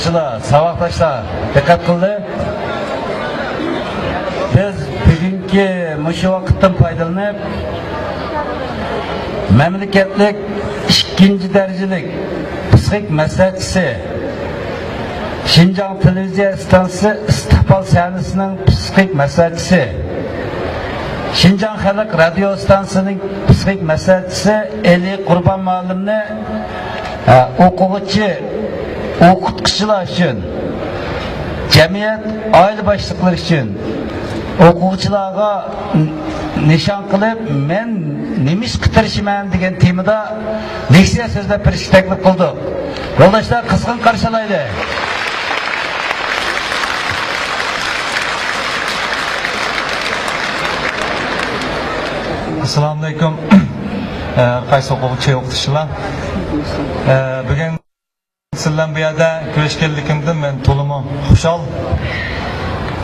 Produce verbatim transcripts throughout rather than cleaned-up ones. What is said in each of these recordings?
ساۋاقداشلار، دىققەت قىلدى. بىز بۈگۈنكى مۇشۇ ۋاقىتتىن پايدىلىنىپ، مەملىكەتلىك ئىككىنچى دەرىجىلىك پىسخىك مەسلىھەتچىسى، شىنجاڭ تېلېۋىزىيە ئىستانسىسى ئىستىقبال سەھنىسىنىڭ پىسخىك مەسلىھەتچىسى، شىنجاڭ خەلق رادىيو ئىستانسىسىنىڭ پىسخىك مەسلىھەتچىسى ئېلى قۇربان مۇئەللىمنى، ئە، ئوقۇغۇچى، ئوقۇتقۇچىلار ئۈچۈن، جەمئىيەت، ئائىلە باشلىقلىرى ئۈچۈن، ئوقۇغۇچىلارغا ن-، نىشان قىلىپ، مەن نېمە ئىشقا تىرىشىمەن دېگەن تېمىدا لېكسىيە سۆزلەپ بېرىشكە تەكلىپ قىلدۇق. يولداشلار، قىزغىن قارشى ئالايلى. ئەسسالامۇئەلەيكۇم. ھەر قايسى ئوقۇغۇچى، ئوقۇتقۇچىلار. بۈگۈن سىلەر بىلەن بۇ يەردە كۆرۈشكەنلىكىمدىن مەن تولىمۇ خۇشال.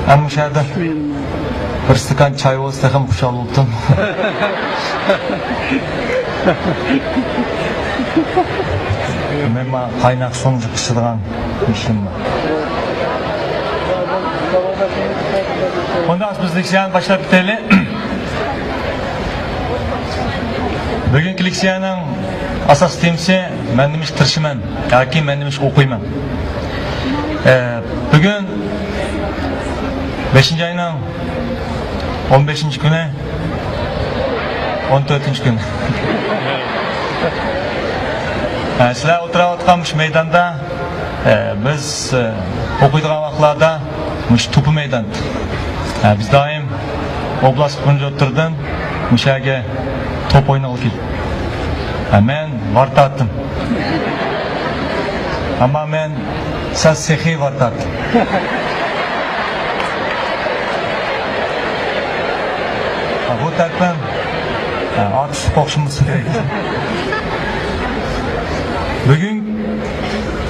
ھەم مۇشۇ يەردە بىر ئىستاكان چاي بولسا تېخىمۇ خۇشال بولدۇم. مەن ما قايناق سۇنى ئىچىدىغان ئىشىم بار. ئۇنداق بىز لېكسىيەنى باشلاپ كېتەيلى. بۈگۈنكى لېكسىيەنىڭ ئاساسىي تېمىسى مەن نېمە ئىشقا تىرىشىمەن ياكى مەن نېمە ئىشقا ئوقۇيمەن. ئە، بۈگۈن بەشىنچى ئاينىڭ ئون بەشىنچى كۈنى، ئون تۆتىنچى كۈنى. ئە، سىلەر ئولتۇرۇۋاتقان مۇشۇ مەيداندا، ئە، بىز، ئە، ئوقۇيدىغان ۋاقىتلاردا مۇشۇ توپا مەيدان. ئە، بىز دائىم ئوبلاست كونجوتتۇردىن مۇشۇ يەرگە توپ ئوينىغىلى كېلىپ. ھە، مەن ۋارتاتتىم. ئەمما مەن سەل سېخىي ۋارتاتتىم. ھە، بۇ تەرىپىم، ھە، ئارتۇقچە قوقۇشمىسا كېرەك. بۈگۈن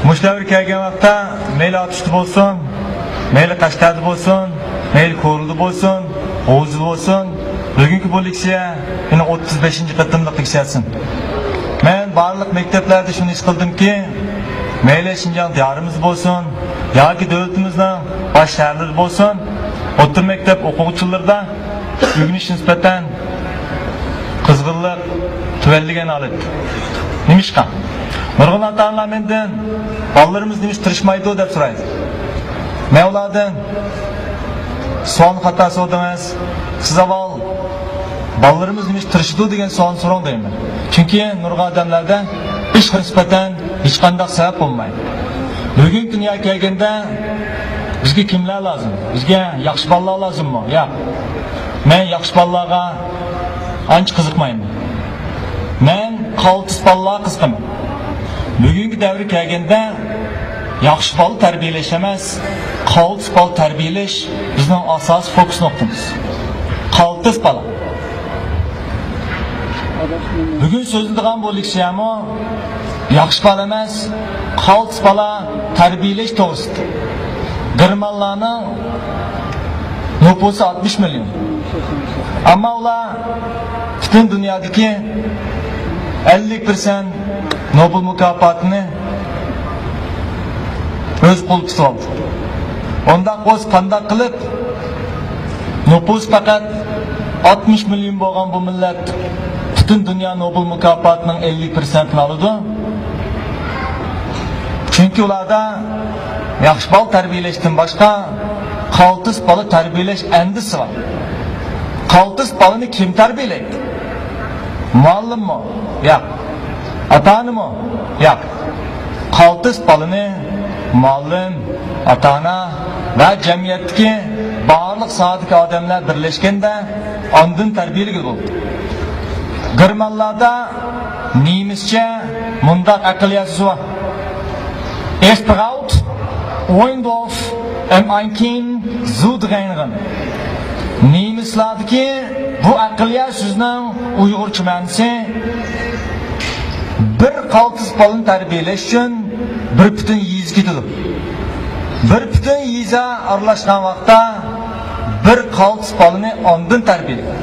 مۇشۇ دەۋر كەلگەن ۋاقىتتا مەيلى ئاتۇشتا بولسۇن، مەيلى قەشقەردە بولسۇن، مەيلى كورلىدا بولسۇن، غوزىدا بولسۇن، بۈگۈنكى بۇ لېكسىيە يەنە ئوتتۇز بەشىنچى قېتىملىق لېكسىيەسى. مەن بارلىق مەكتەپلەردە شۇنى ھېس قىلدىمكى، مەيلى شىنجاڭ دىيارىمىز بولسۇن ياكى دۆلىتىمىزنىڭ باش شەھەرلىرى بولسۇن، ئوتتۇرا مەكتەپ ئوقۇغۇچىلىرىدا ئۆگىنىش نىسبەتەن قىزغىنلىق تۆۋەنلىگەن ھالەتتە. نېمىشقا؟ نۇرغۇن ئاتا-ئانىلار مەندىن، «بالىلىرىمىز نېمىشقا تىرىشمايدۇ؟» دەپ سورايدۇ. مەن ئۇلاردىن، «سوئالنى خاتا سورىدىڭىز. سىز ئاۋۋال، بالىلىرىمىز نېمىشقا تىرىشىدۇ دېگەن سوئالنى سوراڭ» دەيمەن. چۈنكى نۇرغۇن ئادەملەردە ئىشقا نىسبەتەن ھېچقانداق سەۋەب بولمايدۇ. بۈگۈنكى دۇنياغا كەلگەندە، بىزگە كىملەر لازىم؟ بىزگە ياخشى بالىلار لازىممۇ؟ ياق. مەن ياخشى بالىلارغا ئانچە قىزىقمايمەن. مەن قالتىس بالىلارغا قىزىقىمەن. بۈگۈنكى دەۋرگە كەلگەندە، ياخشى بالا تەربىيەلەش ئەمەس، قالتىس بالا تەربىيەلەش بىزنىڭ ئاساسىي فوكۇس نۇقتىمىز. قالتىس بالا. بۈگۈن سۆزلىدىغان بۇ لېكسىيەمۇ ياخشى بالا ئەمەس، قالتىس بالا تەربىيەلەش توغرىسىدا. گېرمانلارنىڭ نوپۇسى ئاتمىش مىليون. ئەمما ئۇلار پۈتۈن دۇنيادىكى ئەللىك پىرسەنت نوبېل مۇكاپاتىنى ئۆز قولىدا تۇتۇۋالدى. ئۇنداق بولسا قانداق قىلىپ نوپۇس پەقەت ئاتمىش مىليون بولغان بۇ مىللەت پۈتۈن دۇنيا نوبېل مۇكاپاتىنىڭ ئەللىك پىرسەنتىنى ئالىدۇ؟ چۈنكى ئۇلاردا ياخشى بالا تەربىيەلەشتىن باشقا قالتىس بالا تەربىيەلەش ئەندىزىسى بار. قالتىس بالىنى كىم تەربىيەلەيدۇ؟ مۇئەللىممۇ؟ ياق. ئاتا-ئانىمۇ؟ ياق. قالتىس بالىنى مۇئەللىم، ئاتا-ئانا ۋە جەمئىيەتتىكى بارلىق ساھەدىكى ئادەملەر بىرلەشكەندە ئاندىن تەربىيەلىگىلى بولىدۇ. گېرمانلاردا نېمىسچە مۇنداق ئەقلىيە سۆزى بار. Es braucht ein Dorf, um ein Kind zu trainieren. نېمىسلاردىكى بۇ ئەقلىيە سۆزىنىڭ ئۇيغۇرچە مەنىسى، بىر قالتىس بالىنى تەربىيەلەش ئۈچۈن بىر پۈتۈن يېزا كېتىدۇ. بىر پۈتۈن يېزا ئارىلاشقان ۋاقىتتا بىر قالتىس بالىنى ئاندىن تەربىيەلەيدۇ.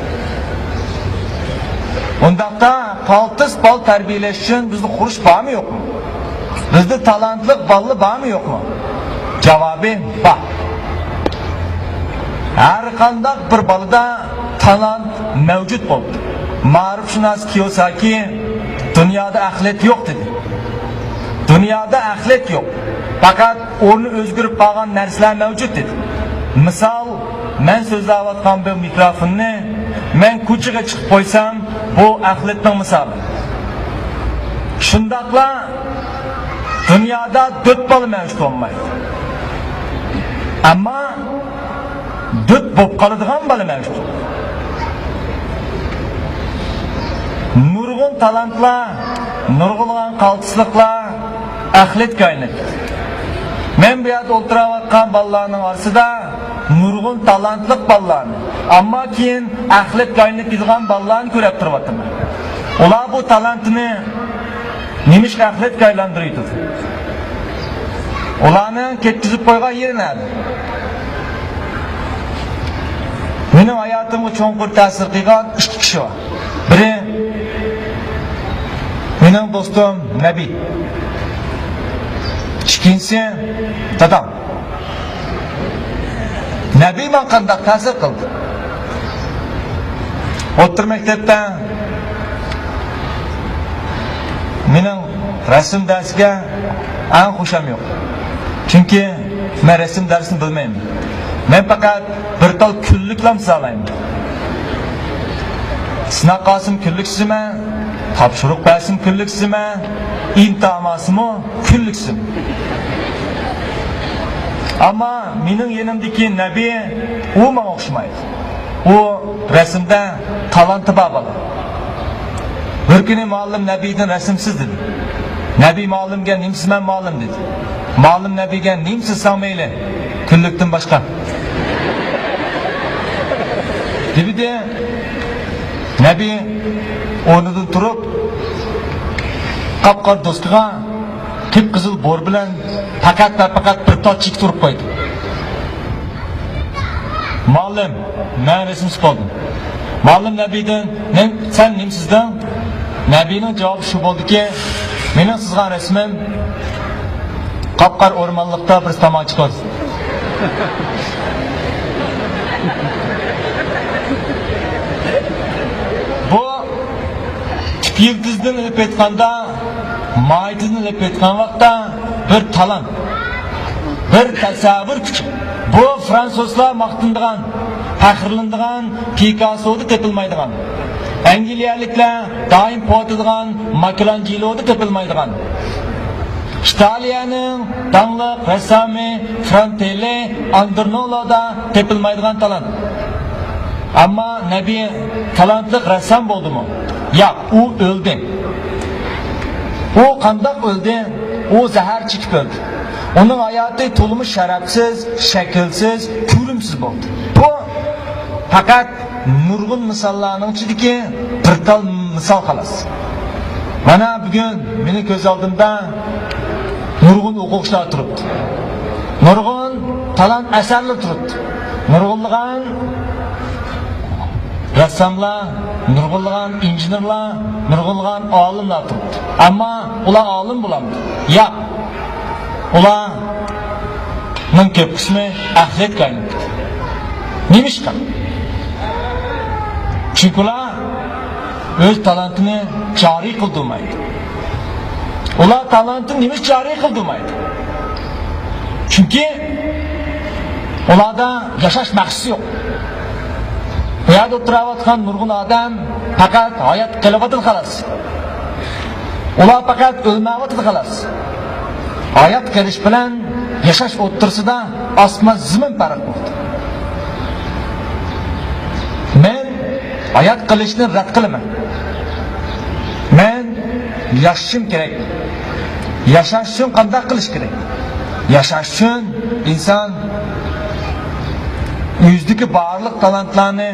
ئۇنداقتا قالتىس بالا تەربىيەلەش ئۈچۈن بىزدە خۇرۇچ بارمۇ يوقمۇ؟ بىزدە تالانتلىق بالىلار بارمۇ يوقمۇ؟ جاۋابى بار. ھەر قانداق بىر بالىدا تالانت مەۋجۇت بولىدۇ. مائارىپشۇناس كىيوساكى دۇنيادا ئەخلەت يوق دېدى. دۇنيادا ئەخلەت يوق. پەقەت ئورنى ئۆزگىرىپ قالغان نەرسىلەر مەۋجۇت دېدى. مىسال، مەن سۆزلەۋاتقان بۇ مىكروفوننى مەن كوچىغا چىقىپ قويسام، بۇ ئەخلەتنىڭ مىسالى. شۇنداقلا دۇنيادا دۆت بالا مەۋجۇت بولمايدۇ. ئەمما دۆت بولۇپ قالىدىغان بالا مەۋجۇت. نۇرغۇن تالانتلار، نۇرغۇنلىغان قالتىسلىقلار ئەخلەتكە ئايلىنىپ كېتىدۇ. مەن بۇ يەردە ئولتۇراۋاتقان بالىلارنىڭ ئارىسىدا نۇرغۇن تالانتلىق بالىلارنى، ئەمما كېيىن ئەخلەتكە ئايلىنىپ كېتىدىغان بالىلارنى كۆرۈپ تۇرۇۋاتىمەن. ئۇلار بۇ تالانتىنى نېمىشقا ئەخلەتكە ئايلاندۇرۇۋېتىدۇ؟ ئۇلارنى كەتكۈزۈپ قويغان يېرى نەدە؟ مېنىڭ ھاياتىمغا چوڭقۇر تەسىر قىلغان ئىككى كىشى بار. بىرى مېنىڭ دوستۇم نەبى. ئىككىنچىسى دادام. نەبى ماڭا قانداق تەسىر قىلدى؟ ئوتتۇرا مەكتەپتە مېنىڭ رەسىم دەرسىگە ئەڭ خۇشام يوق. چۈنكى مەن رەسىم دەرسىنى بىلمەيمەن. مەن پەقەت بىر تال كۈنلۈكلەرنى سىزالايمەن. سىناق ئالسىمۇ كۈنلۈك سىزىمەن، تاپشۇرۇق بەرسىمۇ كۈنلۈك سىزىمەن، ئىمتىھان ئالسىمۇ كۈنلۈك سىزىمەن. ئەمما مېنىڭ يېنىمدىكى نەبى، ئۇ ماڭا ئوخشىمايدۇ. ئۇ رەسىمدە تالانتى بار بالا. بىر كۈنى مۇئەللىم نەبىدىن رەسىم سىز دېدى. نەبى مۇئەللىمگە نېمە سىزىمەن مۇئەللىم دېدى. مۇئەللىم نەبىگە نېمە سىزساڭ مەيلى، كۈنلۈكتىن باشقا دېدى. نەبى ئورنىدىن تۇرۇپ، قاپقارا دوسكىغا قىپقىزىل بور بىلەن پەقەت ۋە پەقەت بىر تال چېكىت ئۇرۇپ قويدى. مۇئەللىم، مەن رەسىم سىزىپ بولدۇم. مۇئەللىم نەبىدىن، نېم-، سەن نېمە سىزدىڭ؟ نەبىنىڭ جاۋابى شۇ بولدىكى، مېنىڭ سىزغان رەسىمىم قاپقارا ئورمانلىقتا بىر تاماچا قىز. بۇ تۈپ يىلتىزدىن ئېلىپ ئېيتقاندا، ماھىيىتىدىن ئېلىپ ئېيتقان ۋاقىتتا بىر تالانت، بىر تەسەۋۋۇر كۈچى. بۇ فرانسۇزلار ماختىنىدىغان، پەخىرلىنىدىغان پىكاسسودا تېپىلمايدىغان، ئەنگلىيەلىكلەر دائىم قۇۋۋاتىدىغان ماكېلانجېلودا تېپىلمايدىغان، ئىتالىيەنىڭ داڭلىق رەسسامى فرانتېللى ئاندرېنولودا تېپىلمايدىغان تالانت. ئەمما نەبى تالانتلىق رەسسام بولدىمۇ؟ ياق، ئۇ ئۆلدى. ئۇ قانداق ئۆلدى؟ ئۇ زەھەر چېكىپ ئۆلدى. ئۇنىڭ ھاياتى تولىمۇ شەرەپسىز، شەكىلسىز، كۆرۈمسىز بولدى. بۇ پەقەت نۇرغۇن مىساللارنىڭ ئىچىدىكى بىر تال مىسال خالاس. مانا بۈگۈن مېنىڭ كۆز ئالدىمدا نۇرغۇن ئوقۇغۇچىلار تۇرۇپتۇ. نۇرغۇن تالانت ئەسەرلىرى تۇرۇپتۇ. نۇرغۇنلىغان رەسساملار، نۇرغۇنلىغان ئىنژېنېرلار، نۇرغۇنلىغان ئالىملار تۇرۇپتۇ. ئەمما ئۇلار ئالىم بولامدۇ؟ ياق. ئۇلارنىڭ كۆپ قىسمى ئەخلەتكە ئايلىنىپتۇ. نېمىشقا؟ چۈنكى ئۇلار ئۆز تالانتىنى جارى قىلدۇرمايدۇ. ئۇلار تالانتىنى نېمىشقا جارى قىلدۇرمايدۇ؟ چۈنكى ئۇلاردا ياشاش مەقسىتى يوق. بۇ يەردە ئولتۇراۋاتقان نۇرغۇن ئادەم پەقەت ھايات قېلىۋاتىدۇ خالاس. ئۇلار پەقەت ئۆلمەيۋاتىدۇ خالاس. ھايات قېلىش بىلەن ياشاش ئوتتۇرىسىدا ئاسمان زېمىن پەرق بولدى. مەن ھايات قېلىشنى رەت قىلىمەن. مەن ياشىشىم كېرەك. ياشاش ئۈچۈن قانداق قىلىش كېرەك؟ ياشاش ئۈچۈن ئىنسان ئۆزىدىكى بارلىق تالانتلارنى،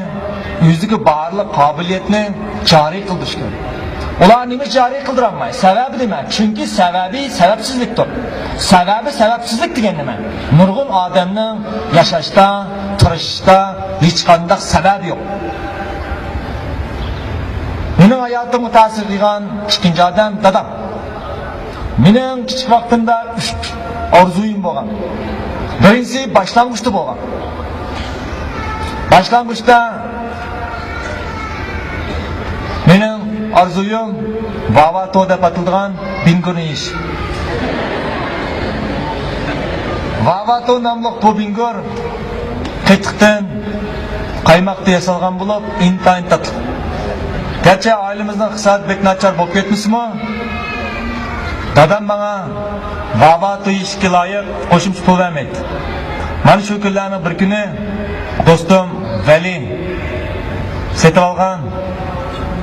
ئۆزىدىكى بارلىق قابىلىيەتنى جارى قىلدۇرۇش كېرەك. ئۇلار نېمە جارى قىلدۇرالماي؟ سەۋەبى نېمە؟ چۈنكى سەۋەبى سەۋەبسىزلىكتۇر. سەۋەبى سەۋەبسىزلىك دېگەن نېمە؟ نۇرغۇن ئادەمنىڭ ياشاشتا، تىرىشىشتا ھېچقانداق سەۋەبى يوق. مېنىڭ ھاياتىمغا تەسىر قىلغان ئىككىنچى ئادەم دادام. مېنىڭ كىچىك ۋاقتىمدا ئۈچ ئارزۇيۇم بولغان. بىرىنچىسى باشلانغۇچتا بولغان. باشلانغۇچتا مېنىڭ ئارزۇيۇم ۋاۋاتو دەپ ئاتىلىدىغان بىڭگۇرنى يېيىش. ۋاۋاتو ناملىق بۇ بىڭگۇر قېتىقتىن، قايماقتا ياسالغان بولۇپ، ئىنتايىن تاتلىق. گەرچە ئائىلىمىزنىڭ ئىقتىسادى بەك ناچار بولۇپ كەتمىسىمۇ، دادام ماڭا ۋاۋاتو يېيىشكە لايىق قوشۇمچە پۇل بەرمەيتتى. مانا شۇ كۈنلەرنىڭ بىر كۈنى دوستۇم ۋەلى سېتىۋالغان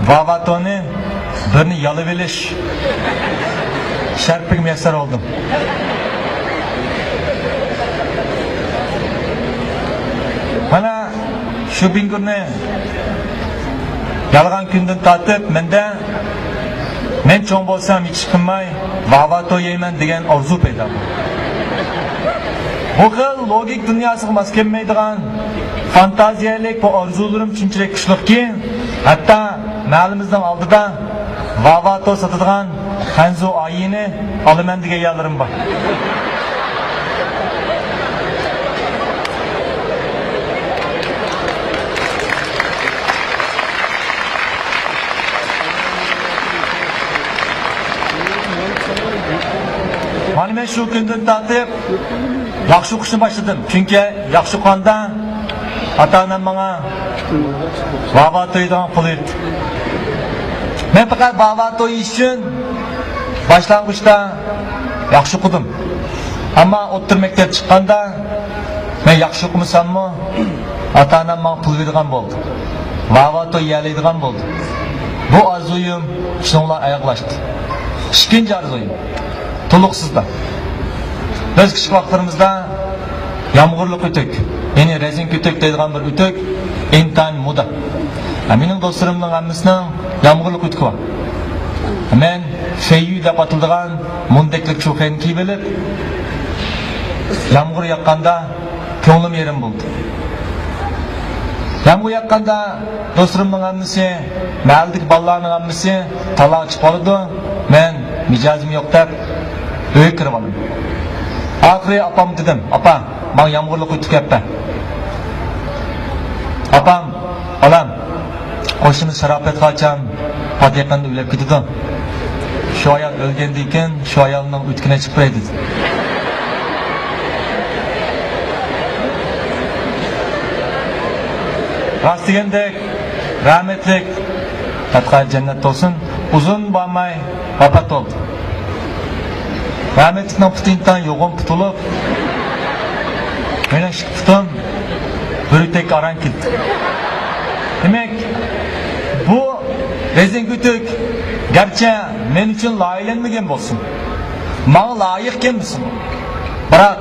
ۋاۋاتونى بىرنى يالاپ ئېلىش شەرىپىگە مۇيەسسەر بولدۇم. مانا شۇ بىڭگۇرنى يالىغان كۈندىن تارتىپ مەندە، مەن چوڭ بولسام ھېچ قىلماي ۋاۋاتو يەيمەن دېگەن ئارزۇ پەيدا بولدى. بۇ خىل لوگىك دۇنياسىغا ماس كەلمەيدىغان فانتازىيەلىك بۇ ئارزۇلىرىم شۇنچىلىك كۈچلۈككى، ھەتتا مەھەللىمىزنىڭ ئالدىدا ۋاۋاتو ساتىدىغان خەنزۇ ئايىنى ئالىمەن دېگەن يەرلىرىم بار. مانا مەن شۇ كۈندىن تارتىپ ياخشى ئوقۇشنى باشلىدىم. چۈنكى ياخشى ئوقۇغاندا ئاتا-ئانام ماڭا ۋاۋاتو يەيدىغان پۇل بېرىدۇ. مەن پەقەت ۋاۋاتو يېيىش ئۈچۈن باشلانغۇچتا ياخشى ئوقۇدۇم. ئەمما ئوتتۇرا مەكتەپ چىققاندا مەن ياخشى ئوقۇمىساممۇ، ئاتا-ئانام ماڭا پۇل بېرىدىغان بولدى. ۋاۋاتو يېيەلەيدىغان بولدى. بۇ ئارزۇيۇم شۇنىڭ بىلەن ئاياغلاشتى. ئىككىنچى ئارزۇيۇم، تولۇقسىزدا. بىز كىچىك ۋاقىتلىرىمىزدا يامغۇرلۇق ئۆتۈك، يەنى رەزىن كۆتۈك دەيدىغان بىر ئۆتۈك ئىنتايىن مودا. ھە، مېنىڭ دوستلىرىمنىڭ ھەممىسىنىڭ يامغۇرلۇق ئۆتۈكى بار. مەن فېييۈ دەپ ئاتىلىدىغان مۇندەكلىك چۇخېنى كىيىپ ئېلىپ، يامغۇر ياغقاندا كۆڭلۈم يېرىم بولدى. يامغۇر ياغقاندا دوستلىرىمنىڭ ھەممىسى، مەھەللىدىكى بالىلارنىڭ ھەممىسى تالاغا چىقىپ قالىدۇ. مەن مىجەزىم يوق دەپ ئۆيگە كىرىپ ئالدىم. ئاخىرى ئاپامغا دېدىم، ئاپا، ماڭا يامغۇرلۇق ئۆتۈك ئەپ بەر. ئاپام، بالام، قوشنىمىز شاراپەتخان ئاچام پات يېقىندا ئۆيلەپ كېتىدۇ. شۇ ئايال ئۆلگەندىن كېيىن شۇ ئايالنىڭ ئۆتۈكىنى ئېچىپ بېرەي دېدى. راست دېگەندەك، رەھمەتلىك، ياتقان يېرى جەننەت بولسۇن، ئۇزۇن بارماي ۋاپات بولدى. رەھمەتلىكنىڭ پۇتى ئىنتايىن يوغان پۇت بولۇپ، مېنىڭ ئىككى پۇتۇم بىر ئۆتەككە ئاران كېتىدۇ. دېمەك، بۇ رەزىن كۆتۈك گەرچە مەن ئۈچۈن لايىھەلەنمىگەن بولسۇن، ماڭا لايىق كەلمىسىمۇ، بىراق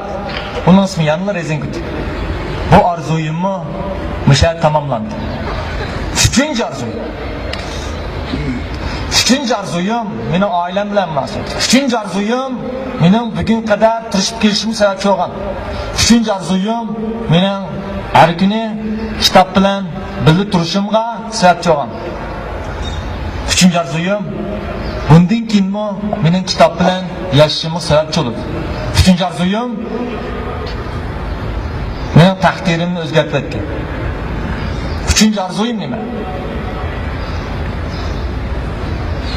ئۇنىڭ ئىسمى يەنىلا رەزىن كۆتۈك. بۇ ئارزۇيۇممۇ مۇشۇ يەردە تاماملاندى. ئۈچىنچى ئارزۇيۇم. ئۈچىنچى ئارزۇيۇم مېنىڭ ئائىلەم بىلەن مۇناسىۋەتلىك. ئۈچىنچى ئارزۇيۇم مېنىڭ بۈگۈنگە قەدەر تىرىشىپ كېلىشىمگە سەۋەبچى بولغان. ئۈچىنچى ئارزۇيۇم مېنىڭ ھەر كۈنى كىتاب بىلەن بىللە تۇرۇشۇمغا سەۋەبچى بولغان. ئۈچىنچى ئارزۇيۇم، بۇندىن كېيىنمۇ مېنىڭ كىتاب بىلەن ياشىشىمغا سەۋەبچى بولىدۇ. ئۈچىنچى ئارزۇيۇم، مېنىڭ تەقدىرىمنى ئۆزگەرتىۋەتكەن. ئۈچىنچى ئارزۇيۇم نېمە؟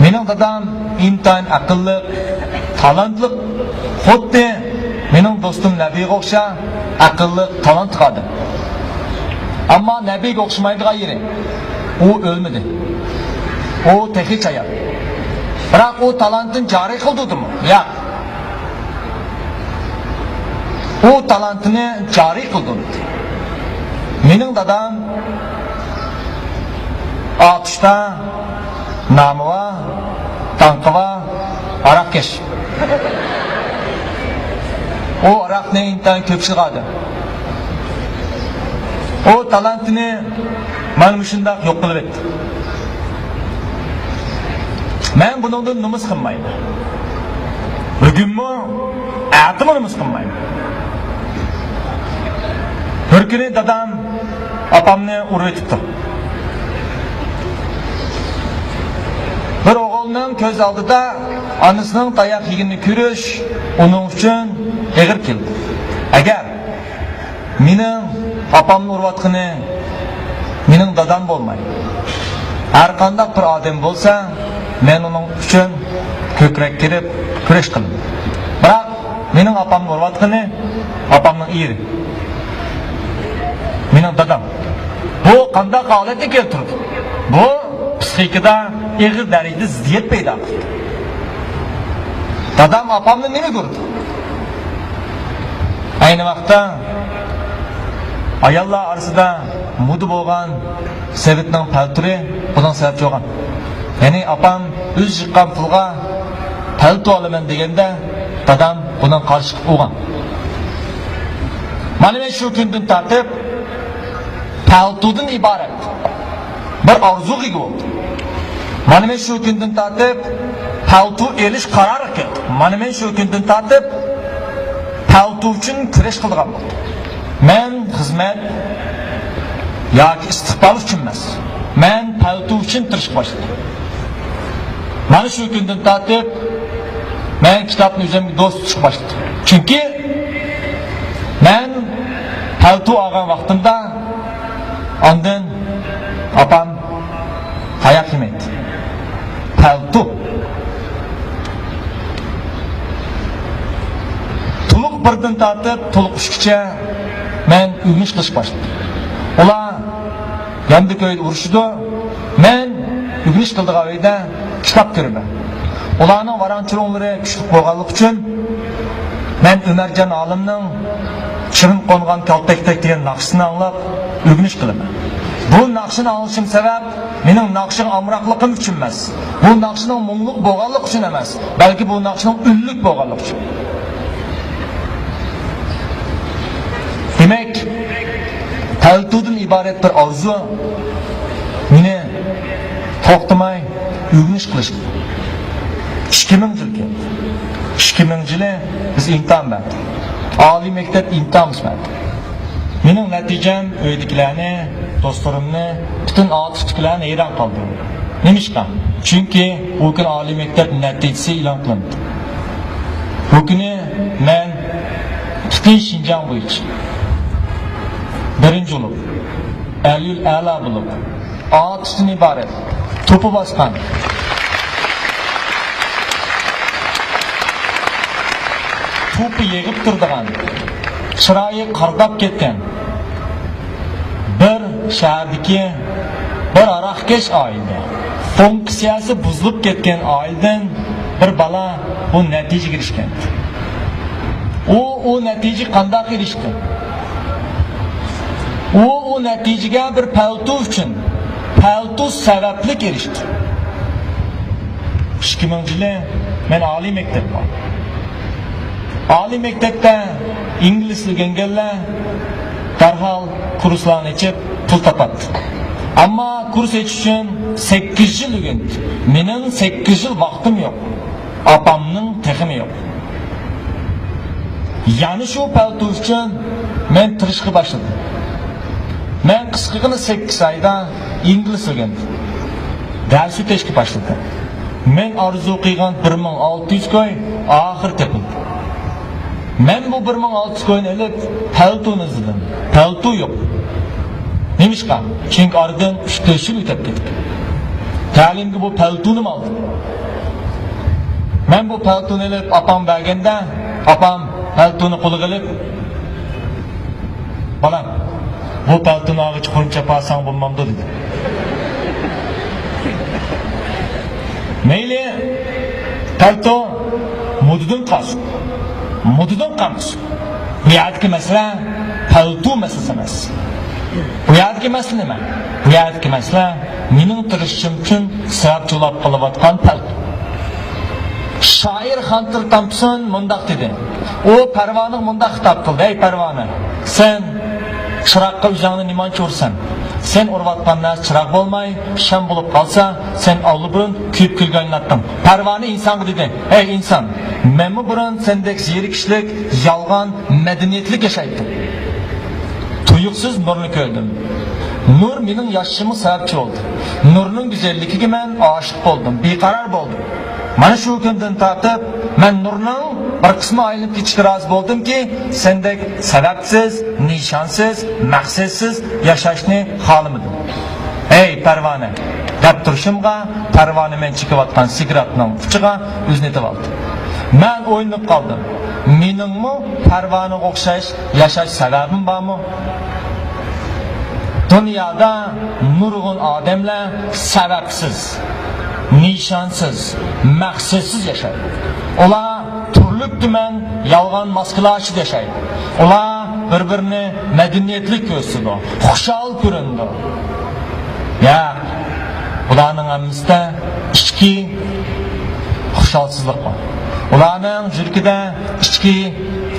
مېنىڭ دادام ئىنتايىن ئەقىللىق، تالانتلىق، خۇددى مېنىڭ دوستۇم نەبىگە ئوخشاش ئەقىللىق، تالانتلىق ئادەم. ئەمما نەبىگە ئوخشىمايدىغان يېرى، ئۇ ئۆلمىدى. ئۇ تېخىچە ھايات. بىراق ئۇ تالانتىنى جارى قىلدۇردىمۇ؟ ياق. ئۇ تالانتىنى جارى قىلدۇردى. مېنىڭ دادام ئاتۇشتا نامى بار، داڭقى بار، ھاراقكەش. ئۇ ھاراقنى ئىنتايىن كۆپ ئىچىدىغان ئادەم. ئۇ تالانتىنى مانا مۇشۇنداق يوق قىلىۋەتتى. مەن بۇنىڭدىن نومۇس قىلمايمەن. بۈگۈنمۇ، ئەتىمۇ نومۇس قىلمايمەن. بىر كۈنى دادام ئاپامنى ئۇرۇۋېتىپتۇ. بىر ئوغۇلنىڭ كۆز ئالدىدا ئانىسىنىڭ تاياق يېگىنىنى كۆرۈش ئۇنىڭ ئۈچۈن ئېغىر كېلىدۇ. ئەگەر مېنىڭ ئاپامنى ئۇرۇۋاتقىنى مېنىڭ دادام بولماي، ھەر قانداق بىر ئادەم بولسا، مەن ئۇنىڭ ئۈچۈن كۆكرەك كېرىپ كۈرەش قىلىمەن. بىراق مېنىڭ ئاپامنى ئۇرۇۋاتقىنى ئاپامنىڭ ئېرى، مېنىڭ دادام. بۇ قانداق ھالەتنى كەلتۈردى؟ بۇ پسىخىكىدا ئېغىر دەرىجىدە زىددىيەت پەيدا قىلدى. دادام ئاپامنى نېمىگە ئۇردى؟ ئەينى ۋاقىتتا ئاياللار ئارىسىدا مودا بولغان سېۋىتنىڭ پەلتورى بۇنىڭ سەۋەبچى بولغان. يەنى ئاپام ئۆزى يىغقان پۇلغا پەلتو ئالىمەن دېگەندە، دادام بۇنىڭغا قارشى چىقىپ ئۇرغان. مانا مەن شۇ كۈندىن تارتىپ پەلتودىن ئىبارەت بىر ئارزۇغا ئىگە بولدۇم. مانا مەن شۇ كۈندىن تارتىپ پەلتو ئېلىش قارارىغا كەلدىم. مانا مەن شۇ كۈندىن تارتىپ پەلتو ئۈچۈن كۈرەش قىلىدىغان بولدۇم. مەن خىزمەت ياكى ئىستىقبال ئۈچۈن ئەمەس، مەن پەلتو ئۈچۈن تىرىشقا باشلىدىم. مانا شۇ كۈندىن تارتىپ مەن كىتابنى ئۆزۈمگە دوست تۇتۇشقا باشلىدىم. چۈنكى مەن پەلتو ئالغان ۋاقتىمدا ئاندىن ئاپام تاياق يېمەيتتى. پەلتو. تولۇق بىردىن تارتىپ تولۇق ئۈچكىچە مەن ئۆگىنىش قىلىشقا باشلىدىم. ئۇلار ياندىكى ئۆيدە ئۇرۇشىدۇ. مەن ئۆگىنىش قىلىدىغان ئۆيدە كىتاب كۆرىمەن. ئۇلارنىڭ ۋاراڭ-چۇرۇڭلىرى كۈچلۈك بولغانلىقى ئۈچۈن، مەن ئۆمەرجان ئالىمنىڭ چىۋىن قونغان كالتەكتەك دېگەن ناخشىسىنى ئاڭلاپ ئۆگىنىش قىلىمەن. بۇ ناخشىنى ئاڭلىشىم سەۋەب، مېنىڭ ناخشىغا ئامراقلىقىم ئۈچۈن ئەمەس، بۇ ناخشىنىڭ مۇڭلۇق بولغانلىقى ئۈچۈن ئەمەس، بەلكى بۇ ناخشىنىڭ ئۈنلۈك بولغانلىقى ئۈچۈن. دېمەك، پەلتودىن ئىبارەت بىر ئارزۇ مېنى توختىماي ئۆگىنىش قىلىشقا. ئىككى مىڭ يىل كەلدى. ئىككى مىڭ يىلى بىز ئىمتىھان بەردۇق. ئالىي مەكتەپ ئىمتىھانىمىز بەردۇق. مېنىڭ نەتىجەم ئۆيدىكىلەرنى، دوستلىرىمنى، پۈتۈن ئاتۇشتىكىلەرنى ھەيران قالدۇردى. نېمىشقا؟ چۈنكى ئۇ كۈنى ئالىي مەكتەپ نەتىجىسى ئېلان قىلىندى. بۇ كۈنى مەن پۈتۈن شىنجاڭ بويىچە بىرىنچى بولۇپ، ئەلىيۇل ئەلا بولۇپ، ئاتۇشتىن ئىبارەت توپا باسقان، توپا يېغىپ تۇرىدىغان، چىرايى قارىداپ كەتكەن، بىر شەھەردىكى بىر ھاراقكەش ئائىلىدە، فۇنكسىيەسى بۇزۇلۇپ كەتكەن ئائىلىدىن بىر بالا بۇ نەتىجىگە ئېرىشكەن. ئۇ، ئۇ نەتىجىگە قانداق ئېرىشتى؟ ئۇ، ئۇ نەتىجىگە بىر پەلتو ئۈچۈن، پەلتو سەۋەبلىك ئېرىشتى. ئىككى مىڭ يىلى مەن ئالىي مەكتەپكە باردىم. ئالىي مەكتەپتە ئىنگلىز ئۆگەنگەنلەر دەرھال كۇرسلارنى ئېچىپ پۇل تاپاتتى. ئەمما كۇرس ئېچىش ئۈچۈن سەككىز يىل ئۆگەندى. مېنىڭ سەككىز يىل ۋاقتىم يوق. ئاپامنىڭ تېخىمۇ يوق. يەنە شۇ پەلتو ئۈچۈن مەن تىرىشقا باشلىدىم. مەن قىسقىغىنە سەككىز ئايدا ئىنگلىز ئۆگەندىم. دەرس ئۆتۈشكە باشلىدىم. مەن ئارزۇ قىلغان بىر مىڭ ئالتە يۈز كوي ئاخىرى تېپىلدى. مەن بۇ بىر مىڭ ئالتە يۈز كوينى ئېلىپ، پەلتونى ئىزدىدىم. پەلتو يوق. نېمىشقا؟ چۈنكى ئارىدىن ئۈچ تۆت يىل ئۆتۈپ كەتكەن. تەلىيىمگە بۇ پەلتونىمۇ ئالدىم. مەن بۇ پەلتونى ئېلىپ ئاپام بەرگەندە، ئاپام پەلتونى قولىغا ئېلىپ، «بالام، بۇ پەلتونى ئالغىچە خۇرۇم چاپا ساڭا بولمامدۇ؟» دېدى. مەيلى، پەلتو مودىدىن قالسۇن، مودىدىن قالمىسۇن. بۇ يەردىكى مەسىلە پەلتو مەسىلىسى ئەمەس. بۇ يەردىكى مەسىلە نېمە؟ بۇ يەردىكى مەسىلە مېنىڭ تىرىشىشىم ئۈچۈن سەۋەبچى بولۇپ قېلىۋاتقان پەلتو. شائىر خانتىر تامپسون مۇنداق دېدى. ئۇ پەرۋانىغا مۇنداق خىتاب قىلدى: «ئەي پەرۋانە، سەن چىراغقا ئۆزۈڭنى نېمانچە ئۇرىسەن؟ سەن ئۇرۇۋاتقان نەرسە چىراغ بولماي، شام بولۇپ قالسا، سەن ئاللىبۇرۇن كۆيۈپ كۈلگە ئايلىناتتىڭ.» پەرۋانە ئىنسانغا دېدى: «ئەي ئىنسان، مەنمۇ بۇرۇن سەندەك زېرىكىشلىك، يالغان، مەدەنىيەتلىك ياشايتتىم. تۇيۇقسىز نۇرنى كۆردۈم. نۇر مېنىڭ ياشىشىمغا سەۋەبچى بولدى. نۇرنىڭ گۈزەللىكىگە مەن ئاشىق بولدۇم، بىقارار بولدۇم.» مانا شۇ كۈندىن تارتىپ مەن نۇرنىڭ بىر قىسمى ئايلىنىپ كېتىشكە رازى بولدۇمكى، سەندەك سەۋەبسىز، نىشانسىز، مەقسەتسىز ياشاشنى خالىمىدىم. «ھەي، پەرۋانە!» دەپ تۇرۇشۇمغا، پەرۋانە مەن چېكىۋاتقان سىگارەتنىڭ ئۇچىغا ئۆزىنى ئېتىۋالدى. مەن ئويلىنىپ قالدىم. مېنىڭمۇ پەرۋانىغا ئوخشاش ياشاش سەۋەبىم بارمۇ؟ دۇنيادا نۇرغۇن ئادەملەر سەۋەبسىز، نىشانسىز، مەقسەتسىز ياشايدۇ. ئۇلار تۈرلۈك-تۈمەن يالغان ماسكىلار ئىچىدە ياشايدۇ. ئۇلار بىر-بىرىنى مەدەنىيەتلىك كۆرسىتىدۇ، خۇشال كۆرۈنىدۇ. ياق، ئۇلارنىڭ ھەممىسىدە ئىچكى خۇشالسىزلىق بار. ئۇلارنىڭ يۈرىكىدە ئىچكى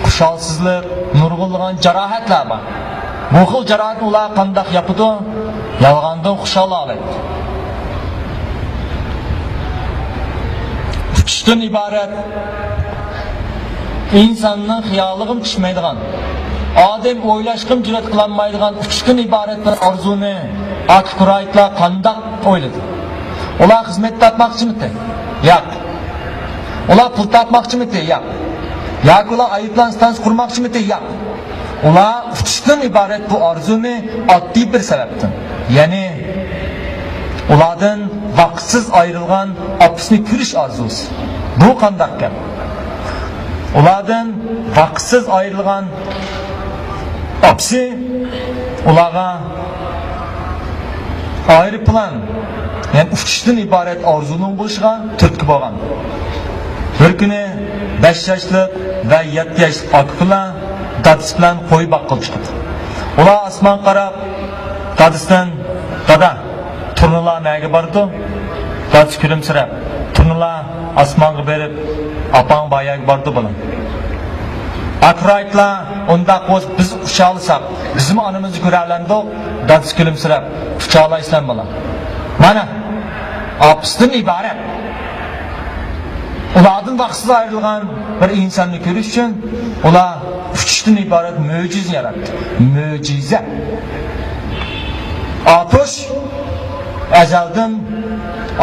خۇشالسىزلىق، نۇرغۇنلىغان جاراھەتلەر بار. بۇ خىل جاراھەتنى ئۇلار قانداق ياپىدۇ؟ يالغاندىن خۇشال ھالەت. ئۇچۇشتىن ئىبارەت، ئىنساننىڭ خىيالىغىمۇ چۈشمەيدىغان، ئادەم ئويلاشقىمۇ جۈرئەت قىلالمايدىغان ئۇچۇشتىن ئىبارەت بىر ئارزۇنى ئاكروئىتلار قانداق ئويلىدى؟ ئۇلار خىزمەت تاپماقچىمىتى؟ ياق. ئۇلار پۇل تاپماقچىمىتى؟ ياق. ياكى ئۇلار ئايروپىلان ستانسىيە قۇرماقچىمىتى؟ ياق. ئۇلار ئۇچۇشتىن ئىبارەت بۇ ئارزۇنى ئاددىي بىر سەۋەبتىن، يەنى ئۇلاردىن ۋاقىتسىز ئايرىلغان ئاپىسىنى كۆرۈش ئارزۇسى. بۇ قانداق گەپ؟ ئۇلاردىن ۋاقىتسىز ئايرىلغان ئاپىسى ئۇلارغا ئايروپىلان، يەنى ئۇچۇشتىن ئىبارەت ئارزۇنىڭ بولۇشىغا تۈرتكە بولغان. بىر كۈنى بەش ياشلىق ۋە يەتتە ياشلىق ئاكا-ئۇكىلار دادىسى بىلەن قوي باققىلى چىقىدۇ. ئۇلار ئاسمانغا قاراپ دادىسىدىن، «دادا، تۇرنىلار نەگە بارىدۇ؟» دادىسى كۈلۈمسىرەپ، «تۇرنىلار ئاسمانغا بېرىپ، ئاپاڭ بار يەرگە بارىدۇ، بالام.» ئاكروئىتلار، «ئۇنداق بولسا بىز ئۇچالىساق، بىزمۇ ئانىمىزنى كۆرەلەمدۇق؟» دادىسى كۈلۈمسىرەپ، «ئۇچالايسىلەر، بالام.» مانا، ئاپىسىدىن ئىبارەت، ئۇلاردىن ۋاقىتسىز ئايرىلغان بىر ئىنساننى كۆرۈش ئۈچۈن ئۇلار ئۇچۇشتىن ئىبارەت مۆجىزە ياراتتى. مۆجىزە. ئاتۇش ئەزەلدىن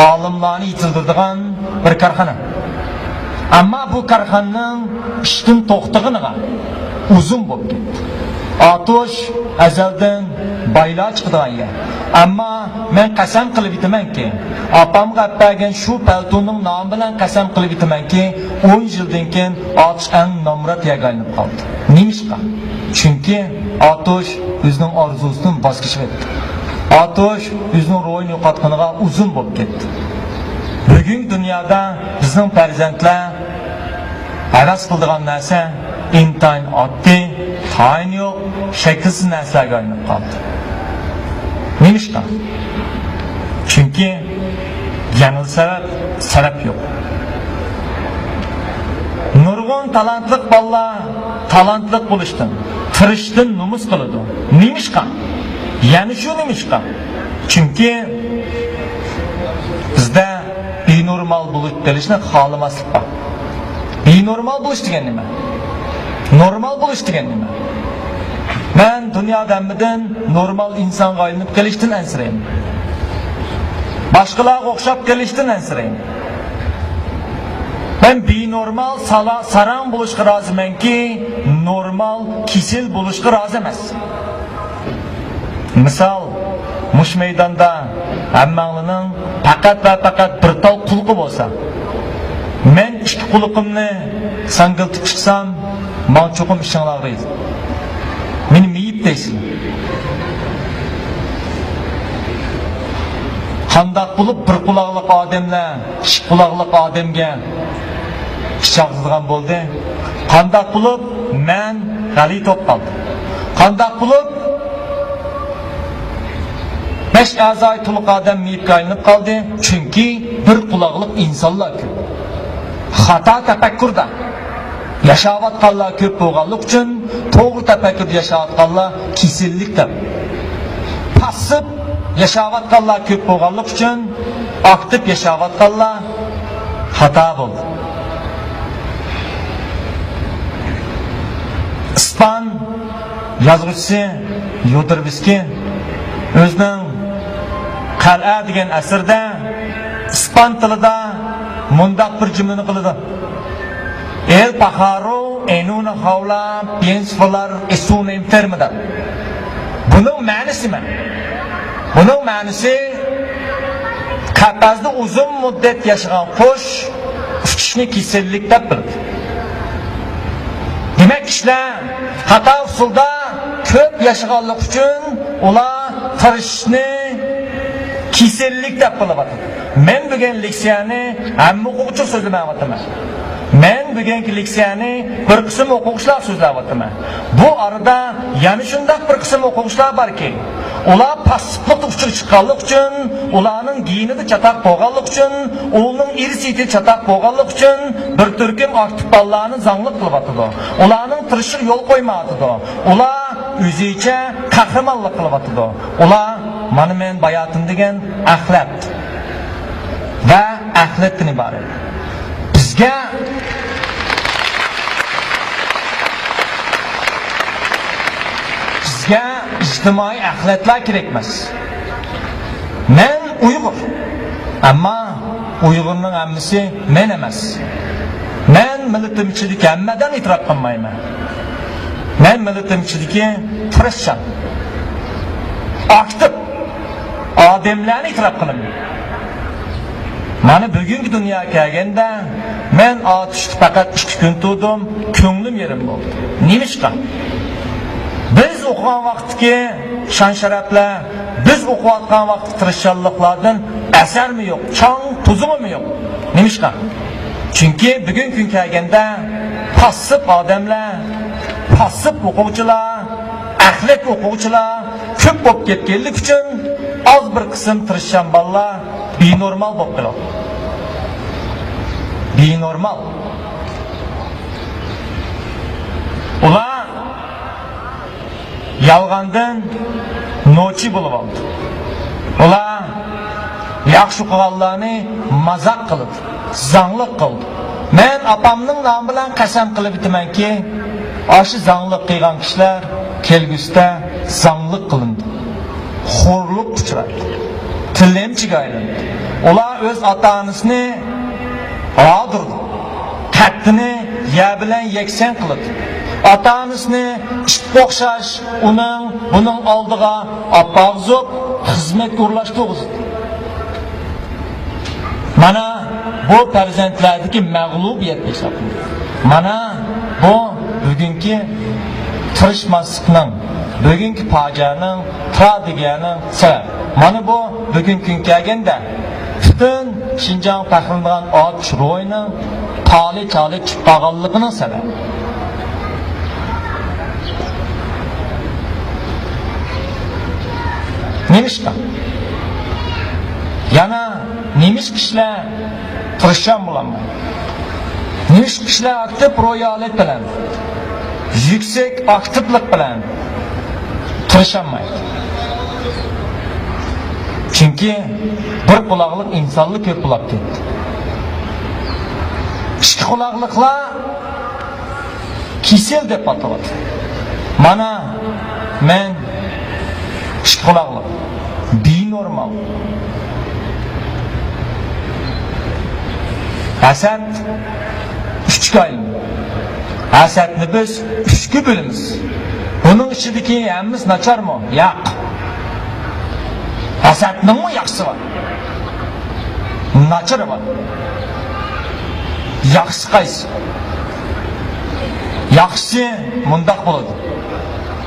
ئالىملارنى يېتىلدۈرىدىغان بىر كارخانا. ئەمما بۇ كارخانىنىڭ ئىشتىن توختىغىنىغا ئۇزۇن بولۇپ كەتتى. ئاتۇش ئەزەلدىن بايلار چىقىدىغان يەر. ئەمما مەن قەسەم قىلىپ ئېيتىمەنكى، ئاپامغا ئەپ بەرگەن شۇ پەلتونىڭ نامى بىلەن قەسەم قىلىپ ئېيتىمەنكى، ئون يىلدىن كېيىن ئاتۇش ئەڭ نامرات يەرگە ئايلىنىپ قالدى. نېمىشقا؟ چۈنكى ئاتۇش ئۆزىنىڭ ئارزۇسىدىن ۋاز كېچىۋەتتى. ئاتۇش ئۆزىنىڭ روھىنى يوقاتقىنىغا ئۇزۇن بولۇپ كەتتى. بۈگۈنكى دۇنيادا بىزنىڭ پەرزەنتلەر ھەۋەس قىلىدىغان نەرسە ئىنتايىن ئاددىي، تايىنى يوق، شەكىلسىز نەرسىلەرگە ئايلىنىپ قالدى. نېمىشقا؟ چۈنكى يەنىلا سەۋەب، سەۋەب يوق. نۇرغۇن تالانتلىق بالىلار تالانتلىق بولۇشتىن، تىرىشىشتىن نومۇس قىلىدۇ. نېمىشقا؟ يەنە شۇ نېمىشقا؟ چۈنكى بىزدە بىنورمال بولۇپ قېلىشنى خالىماسلىق بار. بىنورمال بولۇش دېگەن نېمە؟ نورمال بولۇش دېگەن نېمە؟ مەن دۇنيادا ھەممىدىن نورمال ئىنسانغا ئايلىنىپ قېلىشتىن ئەنسىرەيمەن. باشقىلارغا ئوخشاپ قېلىشتىن ئەنسىرەيمەن. مەن بىنورمال سالا-، ساراڭ بولۇشقا رازىمەنكى، نورمال كېسەل بولۇشقا رازى ئەمەس. مىسال، مۇشۇ مەيداندا ھەممەڭلارنىڭ پەقەت ۋە پەقەت بىر تال قۇلىقى بولسا، مەن ئىككى قۇلىقىمنى ساڭگىلىتىپ چىقسام، ماڭا چوقۇم ئىچىڭلار ئاغرىيدۇ. مېنى مېيىپ دەيسىلەر. قانداق بولۇپ بىر قۇلاقلىق ئادەملەر ئىككى قۇلاقلىق ئادەمگە ئىچ ئاغرىتىدىغان بولدى؟ قانداق بولۇپ مەن غەلىتە بولۇپ قالدىم؟ قانداق بولۇپ بەش ئەزايى تولۇق ئادەم مېيىپكە ئايلىنىپ قالدى؟ چۈنكى بىر قۇلاقلىق ئىنسانلار كۆپ. خاتا تەپەككۇردا ياشاۋاتقانلار كۆپ بولغانلىقى ئۈچۈن، توغرا تەپەككۇردا ياشاۋاتقانلار كېسەللىك دەپ، پاسسىپ ياشاۋاتقانلار كۆپ بولغانلىقى ئۈچۈن، ئاكتىپ ياشاۋاتقانلار خاتا بولدى. ئىسپان يازغۇچىسى يودروۋسكىي ئۆزىنىڭ قەلئە دېگەن ئەسىرىدە ئىسپان تىلىدا مۇنداق بىر جۈملىنى قىلىدۇ. «El pájaro en una jaula piensa volar es una enfermedad.» بۇنىڭ مەنىسى نېمە؟ بۇنىڭ مەنىسى، قەپەستە ئۇزۇن مۇددەت ياشىغان قۇش ئۇچۇشنى كېسەللىك دەپ بىلىدۇ. دېمەك، كىشىلەر خاتا ئۇسۇلدا كۆپ ياشىغانلىقى ئۈچۈن ئۇلار تىرىشىشنى كېسەللىك دەپ بىلىۋاتىدۇ. مەن بۈگۈن لېكسىيەنى ھەممە ئوقۇغۇچىغا سۆزلىمەيۋاتىمەن. مەن بۈگۈنكى لېكسىيەنى بىر قىسىم ئوقۇغۇچىلارغا سۆزلەۋاتىمەن. بۇ ئارىدا يەنە شۇنداق بىر قىسىم ئوقۇغۇچىلار باركى، ئۇلار پاسسىپلىقتا ئۇچىغا چىققانلىقى ئۈچۈن، ئۇلارنىڭ گېنىدا چاتاق بولغانلىقى ئۈچۈن، ئۇلارنىڭ ئىرسىيىتى چاتاق بولغانلىقى ئۈچۈن بىر تۈركۈم ئاكتىپ بالىلارنى زاڭلىق قىلىۋاتىدۇ. ئۇلارنىڭ تىرىشىشىغا يول قويمايۋاتىدۇ. ئۇلار ئۆزىچە قەھرىمانلىق قىلىۋاتىدۇ. ئۇلار مانا مەن باياتىن دېگەن ئەخلەت ۋە ئەخلەتتىن ئىبارەت. بىزگە، بىزگە ئىجتىمائىي ئەخلەتلەر كېرەك ئەمەس. مەن ئۇيغۇر. ئەمما ئۇيغۇرنىڭ ھەممىسى مەن ئەمەس. مەن مىللىتىم ئىچىدىكى ھەممە ئادەمنى ئېتىراپ قىلمايمەن. مەن مىللىتىم ئىچىدىكى تىرىشچان، ئاكتىپ ئادەملەرنى ئېتىراپ قىلىمەن. مانا بۈگۈنكى دۇنياغا كەلگەندە، مەن ئاتۇشتا پەقەت ئىككى كۈن تۇردۇم، كۆڭلۈم يېرىم بولدى. نېمىشقا؟ بىز ئوقۇغان ۋاقىتتىكى شان-شەرەپلەر، بىز ئوقۇۋاتقان ۋاقىتتىكى تىرىشچانلىقلاردىن ئەسەرمۇ يوق، چاڭ-توزۇڭىمۇ يوق. نېمىشقا؟ چۈنكى بۈگۈنكى كۈن كەلگەندە پاسسىپ ئادەملەر، پاسسىپ ئوقۇغۇچىلار، ئەخلەت ئوقۇغۇچىلار كۆپ بولۇپ كەتكەنلىكى ئۈچۈن ئاز بىر قىسىم تىرىشچان بالىلار بىنورمال بولۇپ قالىدۇ. بىنورمال. ئۇلار يالغاندىن نوچى بولۇۋالدى. ئۇلار ياخشى ئوقۇغانلارنى مازاق قىلىدۇ، زاڭلىق قىلىدۇ. مەن ئاپامنىڭ نامى بىلەن قەسەم قىلىپ ئېيتىمەنكى، ئاشۇ زاڭلىق قىلغان كىشىلەر كەلگۈسىدە زاڭلىق قىلىنىدۇ، خورلۇققا ئۇچرايدۇ، تىلەمچىگە ئايلىنىدۇ. ئۇلار ئۆز ئاتا-ئانىسىنى ھادۇرىدۇ، قەددىنى يەر بىلەن يەكسان قىلىدۇ. ئاتا-ئانىسىنى ئىتقا ئوخشاش ئۇنىڭ بۇنىڭ ئالدىغا ئاپارغۇزۇپ، خىزمەتكە ئورۇنلاشتۇرغۇزىدۇ. مانا بۇ پەرزەنتلەردىكى مەغلۇبىيەت ھېسابلىنىدۇ. مانا بۇ بۈگۈنكى تىرىشماسلىقنىڭ، بۈگۈنكى پاجىئەنىڭ، تراگېدىيەنىڭ سەۋەبى. مانا بۇ بۈگۈنكى كۈن كەلگەندە پۈتۈن شىنجاڭ پەخىرلىنىدىغان ئاتۇش روھىنىڭ پالە-چالە چۈشۈپ قالغانلىقىنىڭ سەۋەبى. نېمىشقا؟ يەنە نېمىشقا كىشىلەر تىرىشچان بولالمايدۇ؟ نېمىشقا كىشىلەر ئاكتىپ روھىي ھالەت بىلەن، يۈكسەك ئاكتىپلىق بىلەن تىرىشالمايدۇ؟ چۈنكى بىر قۇلاقلىق ئىنسانلا كۆپ بولاپ كەتتى. ئىككى قۇلاقلىقلار كېسەل دەپ ئاتىلىدۇ. مانا مەن ئىككى قۇلاقلىق، بىنورمال. ھەسەت ئۈچكە ئايلىنىدۇ. ھەسەتنى بىز ئۈچكە بۆلىمىز. بۇنىڭ ئىچىدىكى ھەممىسى ناچارمۇ؟ ياق. ھەسەتنىڭمۇ ياخشىسى بار، ناچىرى بار. ياخشىسى قايسى؟ ياخشىسى مۇنداق بولىدۇ.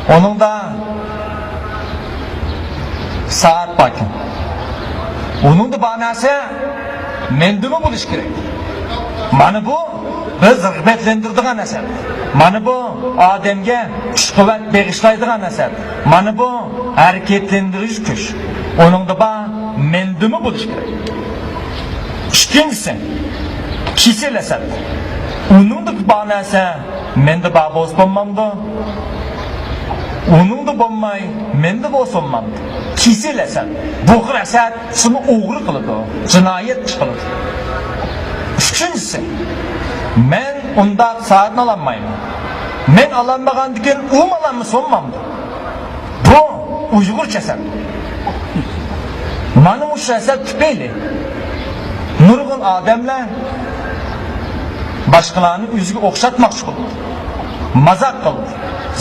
ئۇنىڭدا سائەت باركەن. ئۇنىڭدا بار نەرسە مەندىمۇ بولۇشى كېرەك. مانا بۇ بىز رىغبەتلەندۈرىدىغان نەرسە. مانا بۇ ئادەمگە كۈچ-قۇۋۋەت بېغىشلايدىغان نەرسە. مانا بۇ ھەرىكەتلەندۈرگۈچ كۈچ. ئۇنىڭدا بار مەندىمۇ بولۇشى كېرەك. ئىككىنچىسى، كېسەل ھەسەت. ئۇنىڭدا بار نەرسە مەندە بار بولسا بولمامدۇ؟ ئۇنىڭدا بولماي، مەندە بولسا بولمامدۇ؟ كېسەل ھەسەت. بۇ خىل ھەسەت سېنى ئوغرى قىلىدۇ، جىنايەتچى قىلىدۇ. ئۈچىنچىسى، مەن ئۇنداق سائەتنى ئالالمايمەن. مەن ئالالمىغاندىكىن ئۇمۇ ئالالمىسا بولمامدۇ؟ بۇ ئۇيغۇرچە ھەسەت. مانا مۇشۇ ھەسەت تۈپەيلى نۇرغۇن ئادەملەر باشقىلارنى ئۆزىگە ئوخشاتماقچى بولىدۇ. مازاق قىلىدۇ،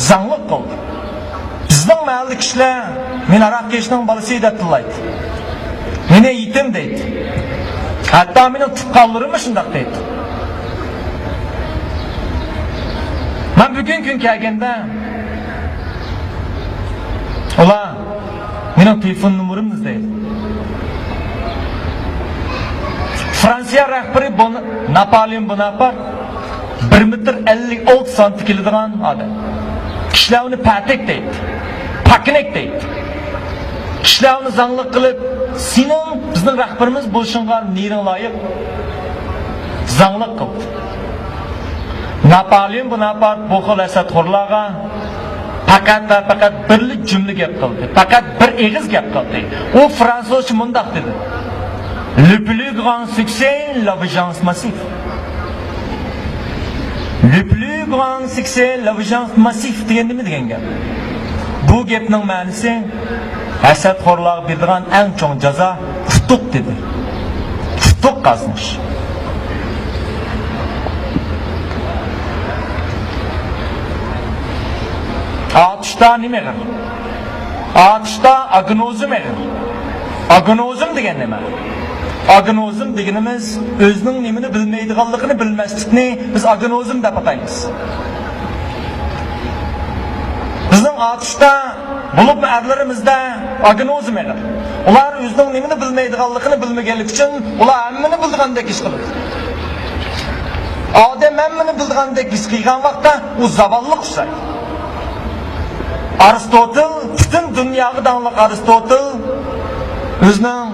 زاڭلىق قىلىدۇ. بىزنىڭ مەھەللە كىشىلەر مېنى ھاراق كەشنىڭ بالىسى دەپ تىللايدۇ. مېنى يېتىم دەيدۇ. ھەتتا مېنىڭ تۇغقانلىرىممۇ شۇنداق دەيدۇ. مەن بۈگۈن كۈن كەلگەندە، ئۇلار مېنىڭ تېلېفون نومۇرۇمنى ئىزدەيدۇ. فرانسىيە رەھبىرى بون-، ناپالېئون بوناپارت بىر مېتىر ئەللىك ئالتە سانتى كېلىدىغان ئادەم. كىشىلەر ئۇنى پەتەك دەيدۇ، پاكىنەك دەيدۇ. كىشىلەر ئۇنى زاڭلىق قىلىپ، سېنىڭ بىزنىڭ رەھبىرىمىز بولۇشۇڭغا نېرىڭ لايىق، زاڭلىق قىلدى. ناپالېئون بوناپارت بۇ خىل ھەسەتخورلارغا پەقەت ۋە پەقەت بىرلا جۈملە گەپ قىلدى. پەقەت بىر ئېغىز گەپ قىلدى. ئۇ فرانسۇزچە مۇنداق دېدى: «Le plus grand succès, la vengeance massive.» «Le plus grand succès, la vengeance massive» دېگەن نېمە دېگەن گەپ؟ بۇ گەپنىڭ مەنىسى، ھەسەتخورلارغا بېرىدىغان ئەڭ چوڭ جازا ئۇتۇق دېدى. ئۇتۇق قازىنىش. ئاتۇشتا نېمە ئېغىر؟ ئاتۇشتا ئاگنوزم ئېغىر. ئاگنوزم دېگەن نېمە؟ ئاگنوزم دېگىنىمىز ئۆزىنىڭ نېمىنى بىلمەيدىغانلىقىنى بىلمەسلىكنى بىز ئاگنوزم دەپ ئاتايمىز. بىزنىڭ ئاتۇشتا، بولۇپمۇ ئەرلىرىمىزدە ئاگنوزم ئېغىر. ئۇلار ئۆزىنىڭ نېمىنى بىلمەيدىغانلىقىنى بىلمىگەنلىكى ئۈچۈن ئۇلار ھەممىنى بىلىدىغاندەك ھېس قىلىدۇ. ئادەم ھەممىنى بىلىدىغاندەك ھېس قىلغان ۋاقىتتا ئۇ زاۋاللىققا ئۇچرايدۇ. ئارستوتىل، پۈتۈن دۇنياغا داڭلىق ئارستوتىل ئۆزىنىڭ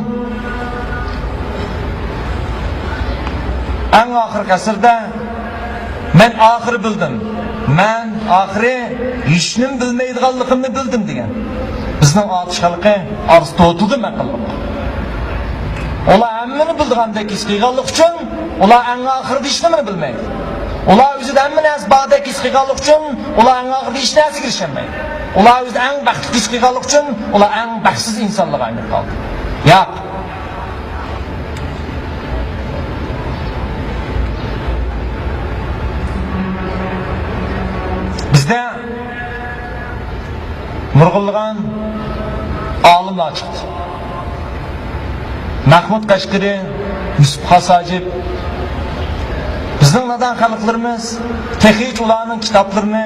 ئەڭ ئاخىرقى ئەسىرىدە، «مەن ئاخىرى بىلدىم، مەن ئاخىرى ھېچنېمە بىلمەيدىغانلىقىمنى بىلدىم» دېگەن. بىزنىڭ ئاتۇش خەلقى ئارستوتىلدىن مەقۇل. ئۇلار ھەممىنى بىلىدىغاندەك ھېس قىلغانلىقى ئۈچۈن، ئۇلار ئەڭ ئاخىرىدا ھېچنېمىنى بىلمەيدۇ. ئۇلار ئۆزىدە ھەممە نەرسە باردەك ھېس قىلغانلىقى ئۈچۈن، ئۇلار ئەڭ ئاخىرىدا ھېچ نەرسىگە ئېرىشەلمەيدۇ. ئۇلار ئۆزىدە ئەڭ بەختلىك ھېس قىلغانلىقى ئۈچۈن، ئۇلار ئەڭ بەختسىز ئىنسانلارغا ئايلىنىپ قالدى. ياق. بىزدە نۇرغۇنلىغان ئالىملار چىقتى. مەھمۇد قەشقىرى، يۈسۈپ خاس ھاجىپ. بىزنىڭ نادان خەلقلىرىمىز تېخىچە ئۇلارنىڭ كىتابلىرىنى،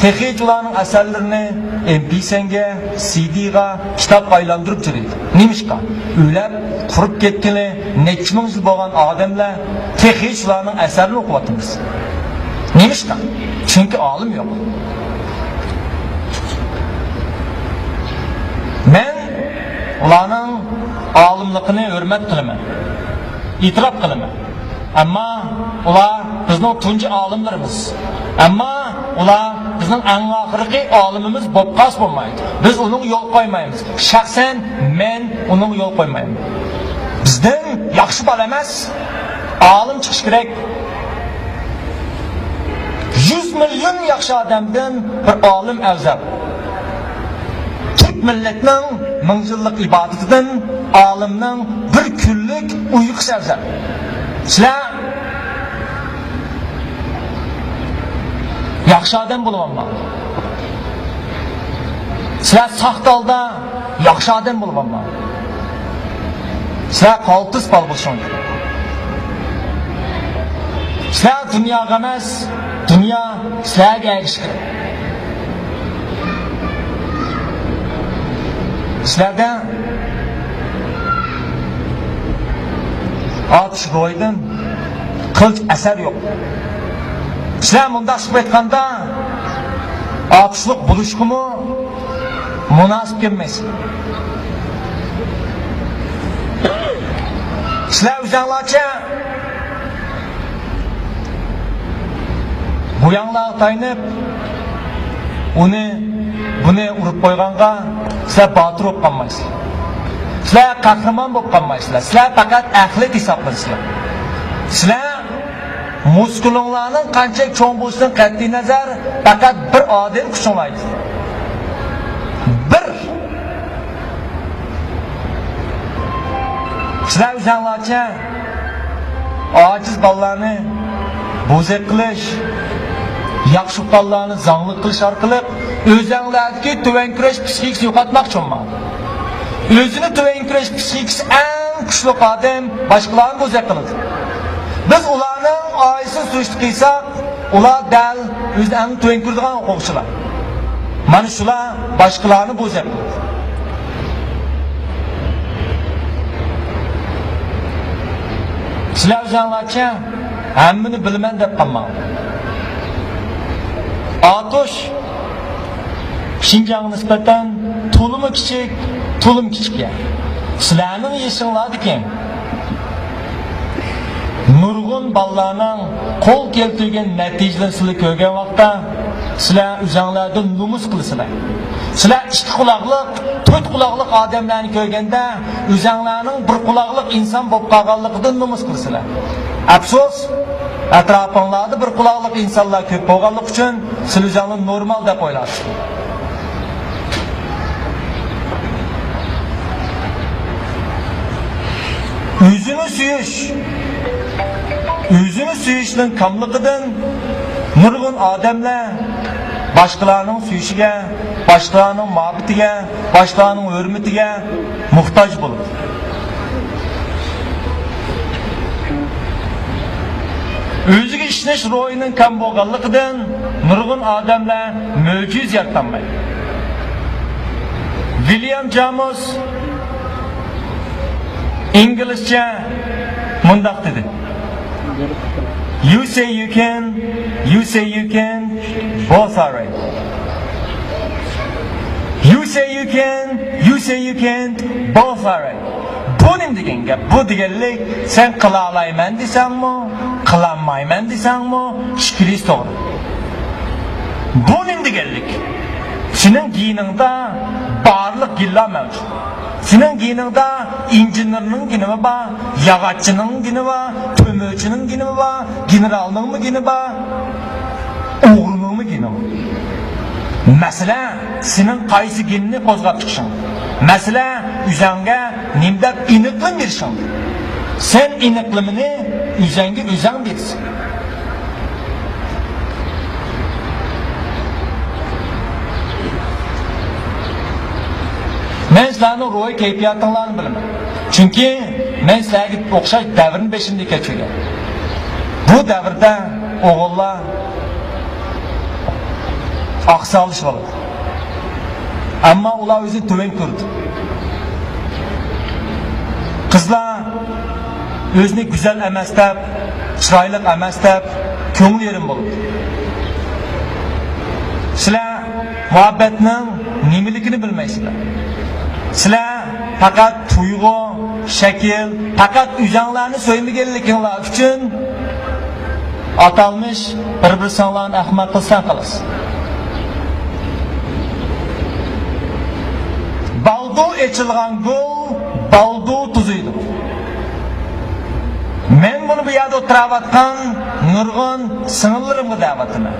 تېخىچە ئۇلارنىڭ ئەسەرلىرىنى ئېم پى سەنگە، سى دىغا، كىتابقا ئايلاندۇرۇپ يۈرىدۇ. نېمىشقا؟ ئۆلۈپ، قۇرۇپ كەتكىلى نەچچە مىڭ يىل بولغان ئادەملەر تېخىچە ئۇلارنىڭ ئەسەرلىرىنى ئوقۇۋاتىمىز. نېمىشقا؟ چۈنكى ئالىم يوق. مەن ئۇلارنىڭ ئالىملىقىنى ھۆرمەت قىلىمەن، ئېتىراپ قىلىمەن. ئەمما ئۇلار بىزنىڭ تۇنجى ئالىملىرىمىز. ئەمما ئۇلار بىزنىڭ ئەڭ ئاخىرقى ئالىمىمىز بولۇپ قالسا بولمايدۇ. بىز ئۇنىڭغا يول قويمايمىز. شەخسەن مەن ئۇنىڭغا يول قويمايمەن. بىزدىن ياخشى بالا ئەمەس، ئالىم چىقىشى كېرەك. يۈز مىليون ياخشى ئادەمدىن بىر ئالىم ئەۋزەل. تۈرك مىللەتنىڭ مىڭ يىللىق ئىبادىتىدىن ئالىمنىڭ بىر كۈنلۈك ئۇيقۇسى ئەۋزەل. سىلەر ياخشى ئادەم بولۇۋالماڭ. سىلەر ساختا ھالدا ياخشى ئادەم بولۇۋالماڭ. سىلەر قالتىس بال بولۇشۇڭ كېرەك. سىلەر دۇنياغا ئەمەس، دۇنيا سىلەرگە ئەگىشىش كېرەك. سىلەردە ئاتۇش روھىدىن قىلچە ئەسەر يوق. سىلەر مۇنداق قىلىپ ئېيتقاندا، ئاتۇشلۇق بولۇشقىمۇ مۇناسىپ كەلمەيسىلەر. سىلەر ئۆزۈڭلارچە بۇياڭلارغا تايىنىپ، ئۇنى، بۇنى ئۇرۇپ قويغانغا سىلەر باتۇر بولۇپ قالمايسىلەر. سىلەر قەھرىمان بولۇپ قالمايسىلەر. سىلەر پەقەت ئەخلەت ھېسابلىنىسىلەر. سىلەر مۇسكۇلۇڭلارنىڭ قانچىلىك چوڭ بولۇشىدىن قەتئىينەزەر، پەقەت بىر ئادەم كۈچۈڭلار يېتىدۇ. بىر. سىلەر ئۆزۈڭلارچە ئاجىز بالىلارنى بوزەك قىلىش، ياخشى بالىلارنى زاڭلىق قىلىش ئارقىلىق ئۆزەڭلەردىكى تۆۋەن كۈرەش پسىخىكىسىنى يوقاتماقچى بولماڭ. ئۆزىنى تۆۋەن كۈرەش پسىخىكىسى ئەڭ كۈچلۈك ئادەم باشقىلارنى بوزەك قىلىدۇ. بىز ئۇلارنىڭ ئائىلىسىنى سۈرۈشتە قىلساق، ئۇلار دەل ئۆزىنى ئەڭ تۆۋەن كۆرىدىغان ئوقۇغۇچىلار. مانا شۇلار باشقىلارنى بوزەك قىلىدۇ. سىلەر ئۆزۈڭلارچە ھەممىنى بىلىمەن دەپ قالماڭ. ئاتۇش شىنجاڭغا نىسبەتەن تولىمۇ كىچىك، تولىمۇ كىچىك يەر. سىلەرنىڭ يېشىڭلاردىكى نۇرغۇن بالىلارنىڭ قول كەلتۈرگەن نەتىجىلىرىنى سىلەر كۆرگەن ۋاقىتتا، سىلەر ئۆزەڭلەردىن نومۇس قىلىسىلەر. سىلەر ئىككى قۇلاقلىق، تۆت قۇلاقلىق ئادەملەرنى كۆرگەندە، ئۆزەڭلارنىڭ بىر قۇلاقلىق ئىنسان بولۇپ قالغانلىقىدىن نومۇس قىلىسىلەر. ئەپسۇس، ئەتراپىڭلاردا بىر قۇلاقلىق ئىنسانلار كۆپ بولغانلىقى ئۈچۈن سىلەر ئۆزەڭلارنى نورمال دەپ ئويلايسىلەر. ئۆزىنى سۆيۈش، ئۆزىنى سۆيۈشنىڭ كاملىقىدىن نۇرغۇن ئادەملەر باشقىلارنىڭ سۆيۈشىگە، باشقىلارنىڭ مۇھەببىتىگە، باشقىلارنىڭ ھۆرمىتىگە موھتاج بولىدۇ. ئۆزىگە ئىشىنىش روھىنىڭ كەم بولغانلىقىدىن نۇرغۇن ئادەملەر مۆجىزە يارىتالمايدۇ. ۋىليام جاموس ئىنگلىزچە مۇنداق دېدى: "You say you can, you say you can, both are right. You say you can, you say you can, both are right." بۇ نېمە دېگەن گەپ؟ بۇ دېگەنلىك، سەن قىلالايمەن دېسەڭمۇ، قىلالمايمەن دېسەڭمۇ، ئىككىلىسى توغرا. بۇ نېمە دېگەنلىك؟ سېنىڭ گېنىڭدا بارلىق گېنلار مەۋجۇت. سېنىڭ گېنىڭدا ئىنژېنېرنىڭ گېنىمۇ بار، ياغاچچىنىڭ گېنى بار، تۆمۈرچىنىڭ گېنىمۇ بار، گېنېرالنىڭمۇ گېنى بار، ئوغرىنىڭمۇ گېنى بار. مەسىلە، سېنىڭ قايسى گېننى قوزغاپ چىقىشىڭ. مەسىلە، ئۆزۈڭگە نېمە دەپ ئېنىقلىما بېرىشىڭ. سەن ئېنىقلىمىنى ئۆزۈڭگە ئۆزۈڭ بېرىسەن. مەن سىلەرنىڭ روھىي كەيپىياتىڭلارنى بىلىمەن. چۈنكى مەن سىلەرگە ئوخشاش دەۋرنى بېشىمدىن كەچۈرگەن. بۇ دەۋردە ئوغۇللار ئاقساقلىشىۋالىدۇ. ئەمما ئۇلار ئۆزىنى تۆۋەن كۆرىدۇ. قىزلار ئۆزىنى گۈزەل ئەمەس دەپ، چىرايلىق ئەمەس دەپ، كۆڭلى يېرىم بولىدۇ. سىلەر مۇھەببەتنىڭ نېمىلىكىنى بىلمەيسىلەر. سىلەر پەقەت تۇيغۇ، شەكىل، پەقەت ئۆزۈڭلارنى سۆيمىگەنلىكىڭلار ئۈچۈن ئاتالمىش بىر-بىرسىڭلارنى ئەخمەق قىلساڭ خالاس. بالدۇر ئېچىلغان گۈل بالدۇر توزۇيدۇ. مەن بۇنى بۇ يەردە ئولتۇراۋاتقان نۇرغۇن سىڭىللىرىمغا دەۋاتىمەن.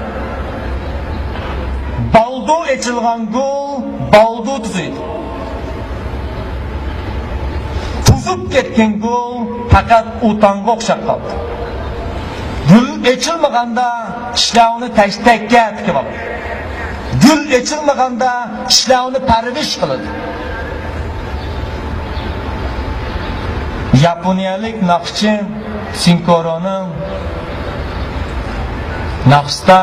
بالدۇر ئېچىلغان گۈل بالدۇر توزۇيدۇ. توزۇپ كەتكەن گۈل پەقەت ئۇتاڭغا ئوخشاپ قالدى. گۈل ئېچىلمىغاندا كىشىلەر ئۇنى تەشتەككە تىكىۋالىدۇ. گۈل ئېچىلمىغاندا كىشىلەر ئۇنى پەرۋىش قىلىدۇ. ياپونىيەلىك ناخشىچى سىنكورونىڭ ناخشىسىدا،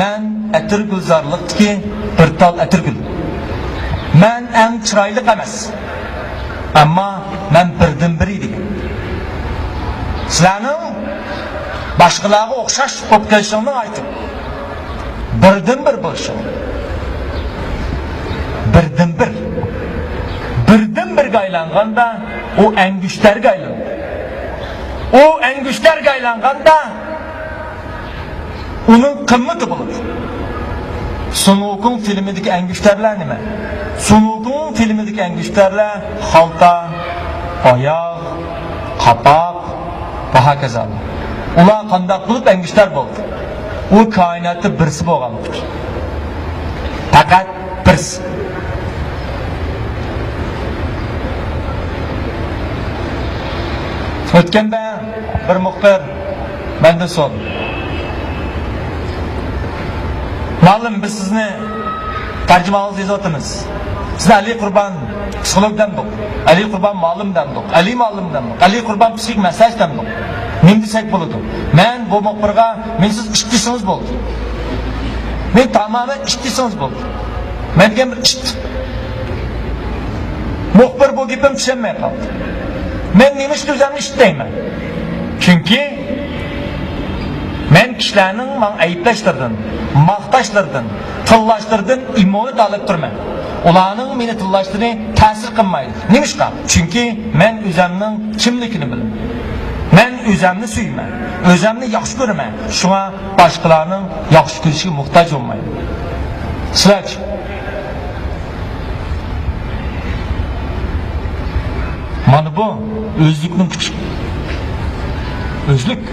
مەن ئەتىرگۈلزارلىقتىكى بىر تال ئەتىرگۈل. مەن ئەڭ چىرايلىق ئەمەس، ئەمما مەن بىردىنبىر دېگەن. سىلەرنىڭ باشقىلارغا ئوخشاش بولۇپ قېلىشىڭنى ئايتىڭ. بىردىنبىر بولۇشۇڭ. بىردىنبىر. بىردىنبىرگە ئايلانغاندا، ئۇ ئەڭگۈشتەرگە ئايلىنىدۇ. ئۇ ئەڭگۈشتەرگە ئايلانغاندا، ئۇنىڭ قىممىتى بولىدۇ. سۇن ۋۇكۇڭ فىلىمىدىكى ئەڭگۈشتەرلەر نېمە؟ سۇن ۋۇكۇڭ فىلىمىدىكى ئەڭگۈشتەرلەر خالتا، ئاياغ، قاپاق، ۋە ھاكازا. ئۇلار قانداق بولۇپ ئەڭگۈشتەر بولدى؟ ئۇ كائىناتتا بىرسى بولغانلىقى ئۈچۈن. پەقەت بىرسى. ئۆتكەندە بىر مۇخبىر مەندىن سورىدى، مۇئەللىم، بىز سىزنى تەرجىمىھالىڭىزدا يېزىۋاتىمىز. سىزنى ئەلى قۇربان پسىخولوگ دەمدۇق، ئەلى قۇربان مۇئەللىم دەمدۇق، ئەلى مۇئەللىم دەمدۇق، ئەلى قۇربان پسىخىك مەسلىھەتچى دەمدۇق. نېمە دېسەك بولىدۇ؟ مەن بۇ مۇخبىرغا، مېنى سىز ئىت دېسىڭىز بولدى. مېنى تامامەن ئىت دېسىڭىز بولدى. مەن دېگەن بىر ئىت. مۇخبىر بۇ گېپىمنى چۈشەنمەي قالدى. مەن نېمىشقا ئۆزۈمنى ئىت دەيمەن؟ چۈنكى مەن كىشىلەرنىڭ ماڭا ئەيىبلەشلىرىدىن، ماختاشلىرىدىن، تىللاشلىرىدىن ئىممۇنىتېت ئېلىپ تۇرىمەن. ئۇلارنىڭ مېنى تىللاشلىرى تەسىر قىلمايدۇ. نېمىشقا؟ چۈنكى مەن ئۆزۈمنىڭ كىملىكىنى بىلىمەن. مەن ئۆزۈمنى سۆيىمەن، ئۆزۈمنى ياخشى كۆرىمەن. شۇڭا باشقىلارنىڭ ياخشى كۆرۈشىگە موھتاج بولمايمەن. سىلەرچۇ؟ مانا بۇ ئۆزلۈكنىڭ كۈچى. ئۆزلۈك.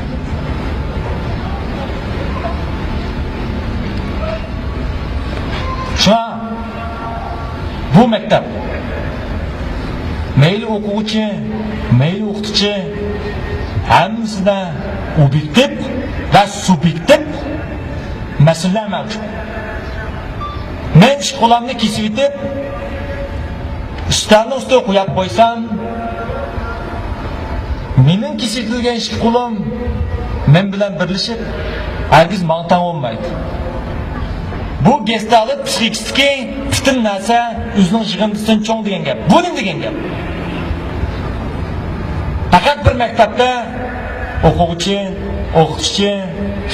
شۇڭا بۇ مەكتەپ، مەيلى ئوقۇغۇچى، مەيلى ئوقۇتقۇچى، ھەممىسىدە ئوبيېكتىپ ۋە سۇبيېكتىپ مەسىلىلەر مەۋجۇت. مەن ئىككى قولۇمنى كېسىۋېتىپ، ئۈستەلنىڭ ئۈستىگە قويۇپ قويسام، مېنىڭ كېسىۋېتىلگەن ئىككى قولۇم مەن بىلەن بىرلىشىپ، ھەرگىز ماڭا تەڭ بولمايدۇ. بۇ گېستالت پسىخىكىسىدىكى پۈتۈن نەرسە ئۆزىنىڭ يىغىندىسىدىن چوڭ دېگەن گەپ. بۇ نېمە دېگەن گەپ؟ پەقەت بىر مەكتەپتە ئوقۇغۇچى، ئوقۇتقۇچى،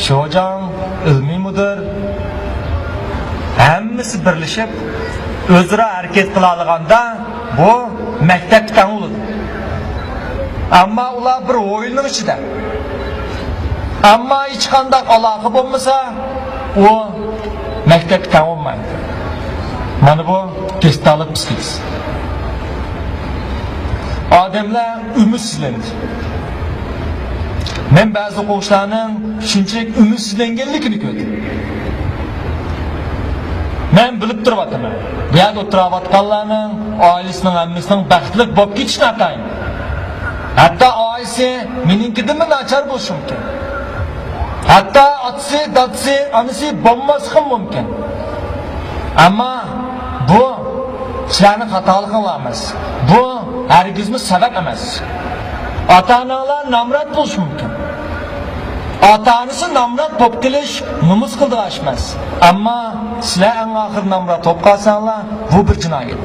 شۇجاڭ، ئىلمىي مۇدىر، ھەممىسى بىرلىشىپ ئۆزئارا ھەرىكەت قىلالىغاندا، بۇ مەكتەپكە تەڭ بولىدۇ. ئەمما ئۇلار بىر ھويلىنىڭ ئىچىدە. ئەمما ھېچقانداق ئالاقە بولمىسا، ئۇ مەكتەپكە تەڭ بولمايدۇ. مانا بۇ گېستالت پسىخىكىسى. ئادەملەر ئۈمىدسىزلەندى. مەن بەزى ئوقۇغۇچىلارنىڭ شۇنچىلىك ئۈمىدسىزلەنگەنلىكىنى كۆردۈم. مەن بىلىپ تۇرۇۋاتىمەن، بۇ يەردە ئولتۇراۋاتقانلارنىڭ ئائىلىسىنىڭ ھەممىسىنىڭ بەختلىك بولۇپ كېتىشى ناتايىن. ھەتتا ئائىلىسى مېنىڭكىدىنمۇ ناچار بولۇشى مۇمكىن. ھەتتا ئاتىسى، دادىسى، ئانىسى بولماسلىقىمۇ مۇمكىن. ئەمما بۇ سىلەرنىڭ خاتالىقىڭلار ئەمەس. بۇ ھەرگىزمۇ سەۋەب ئەمەس. ئاتا-ئاناڭلار نامرات بولۇشى مۇمكىن. ئاتا-ئانىسى نامرات بولۇپ قېلىش نومۇس قىلىدىغان ئىش ئەمەس. ئەمما سىلەر ئەڭ ئاخىرى نامرات بولۇپ قالساڭلار، بۇ بىر جىنايەت.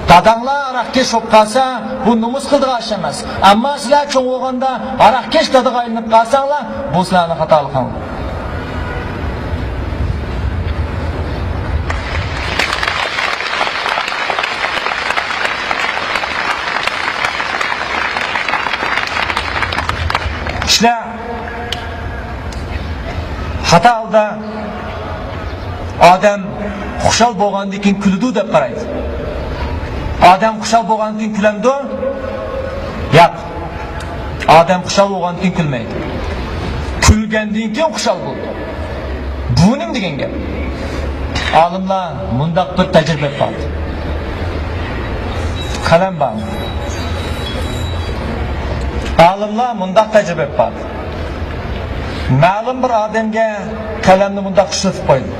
داداڭلار ھاراقكەش بولۇپ قالسا، بۇ نومۇس قىلىدىغان ئىش ئەمەس. ئەمما سىلەر چوڭ بولغاندا ھاراقكەش دادىغا ئايلىنىپ قالساڭلار، بۇ سىلەرنىڭ خاتالىقىڭلار. كىشىلەر خاتا ھالدا ئادەم خۇشال بولغاندىن كېيىن كۈلىدۇ دەپ قارايدۇ. ئادەم خۇشال بولغاندىن كېيىن كۈلەمدۇ؟ ياق. ئادەم خۇشال بولغاندىن كېيىن كۈلمەيدۇ. كۈلگەندىن كېيىن خۇشال بولىدۇ. بۇ نېمە دېگەن گەپ؟ ئالىملار مۇنداق بىر تەجرىبە ئېلىپ باردى. قەلەم بارمۇ؟ ئالىملار مۇنداق تەجرىبە ئېلىپ باردى. مەلۇم بىر ئادەمگە قەلەمنى مۇنداق ئىشلىتىپ قويدى.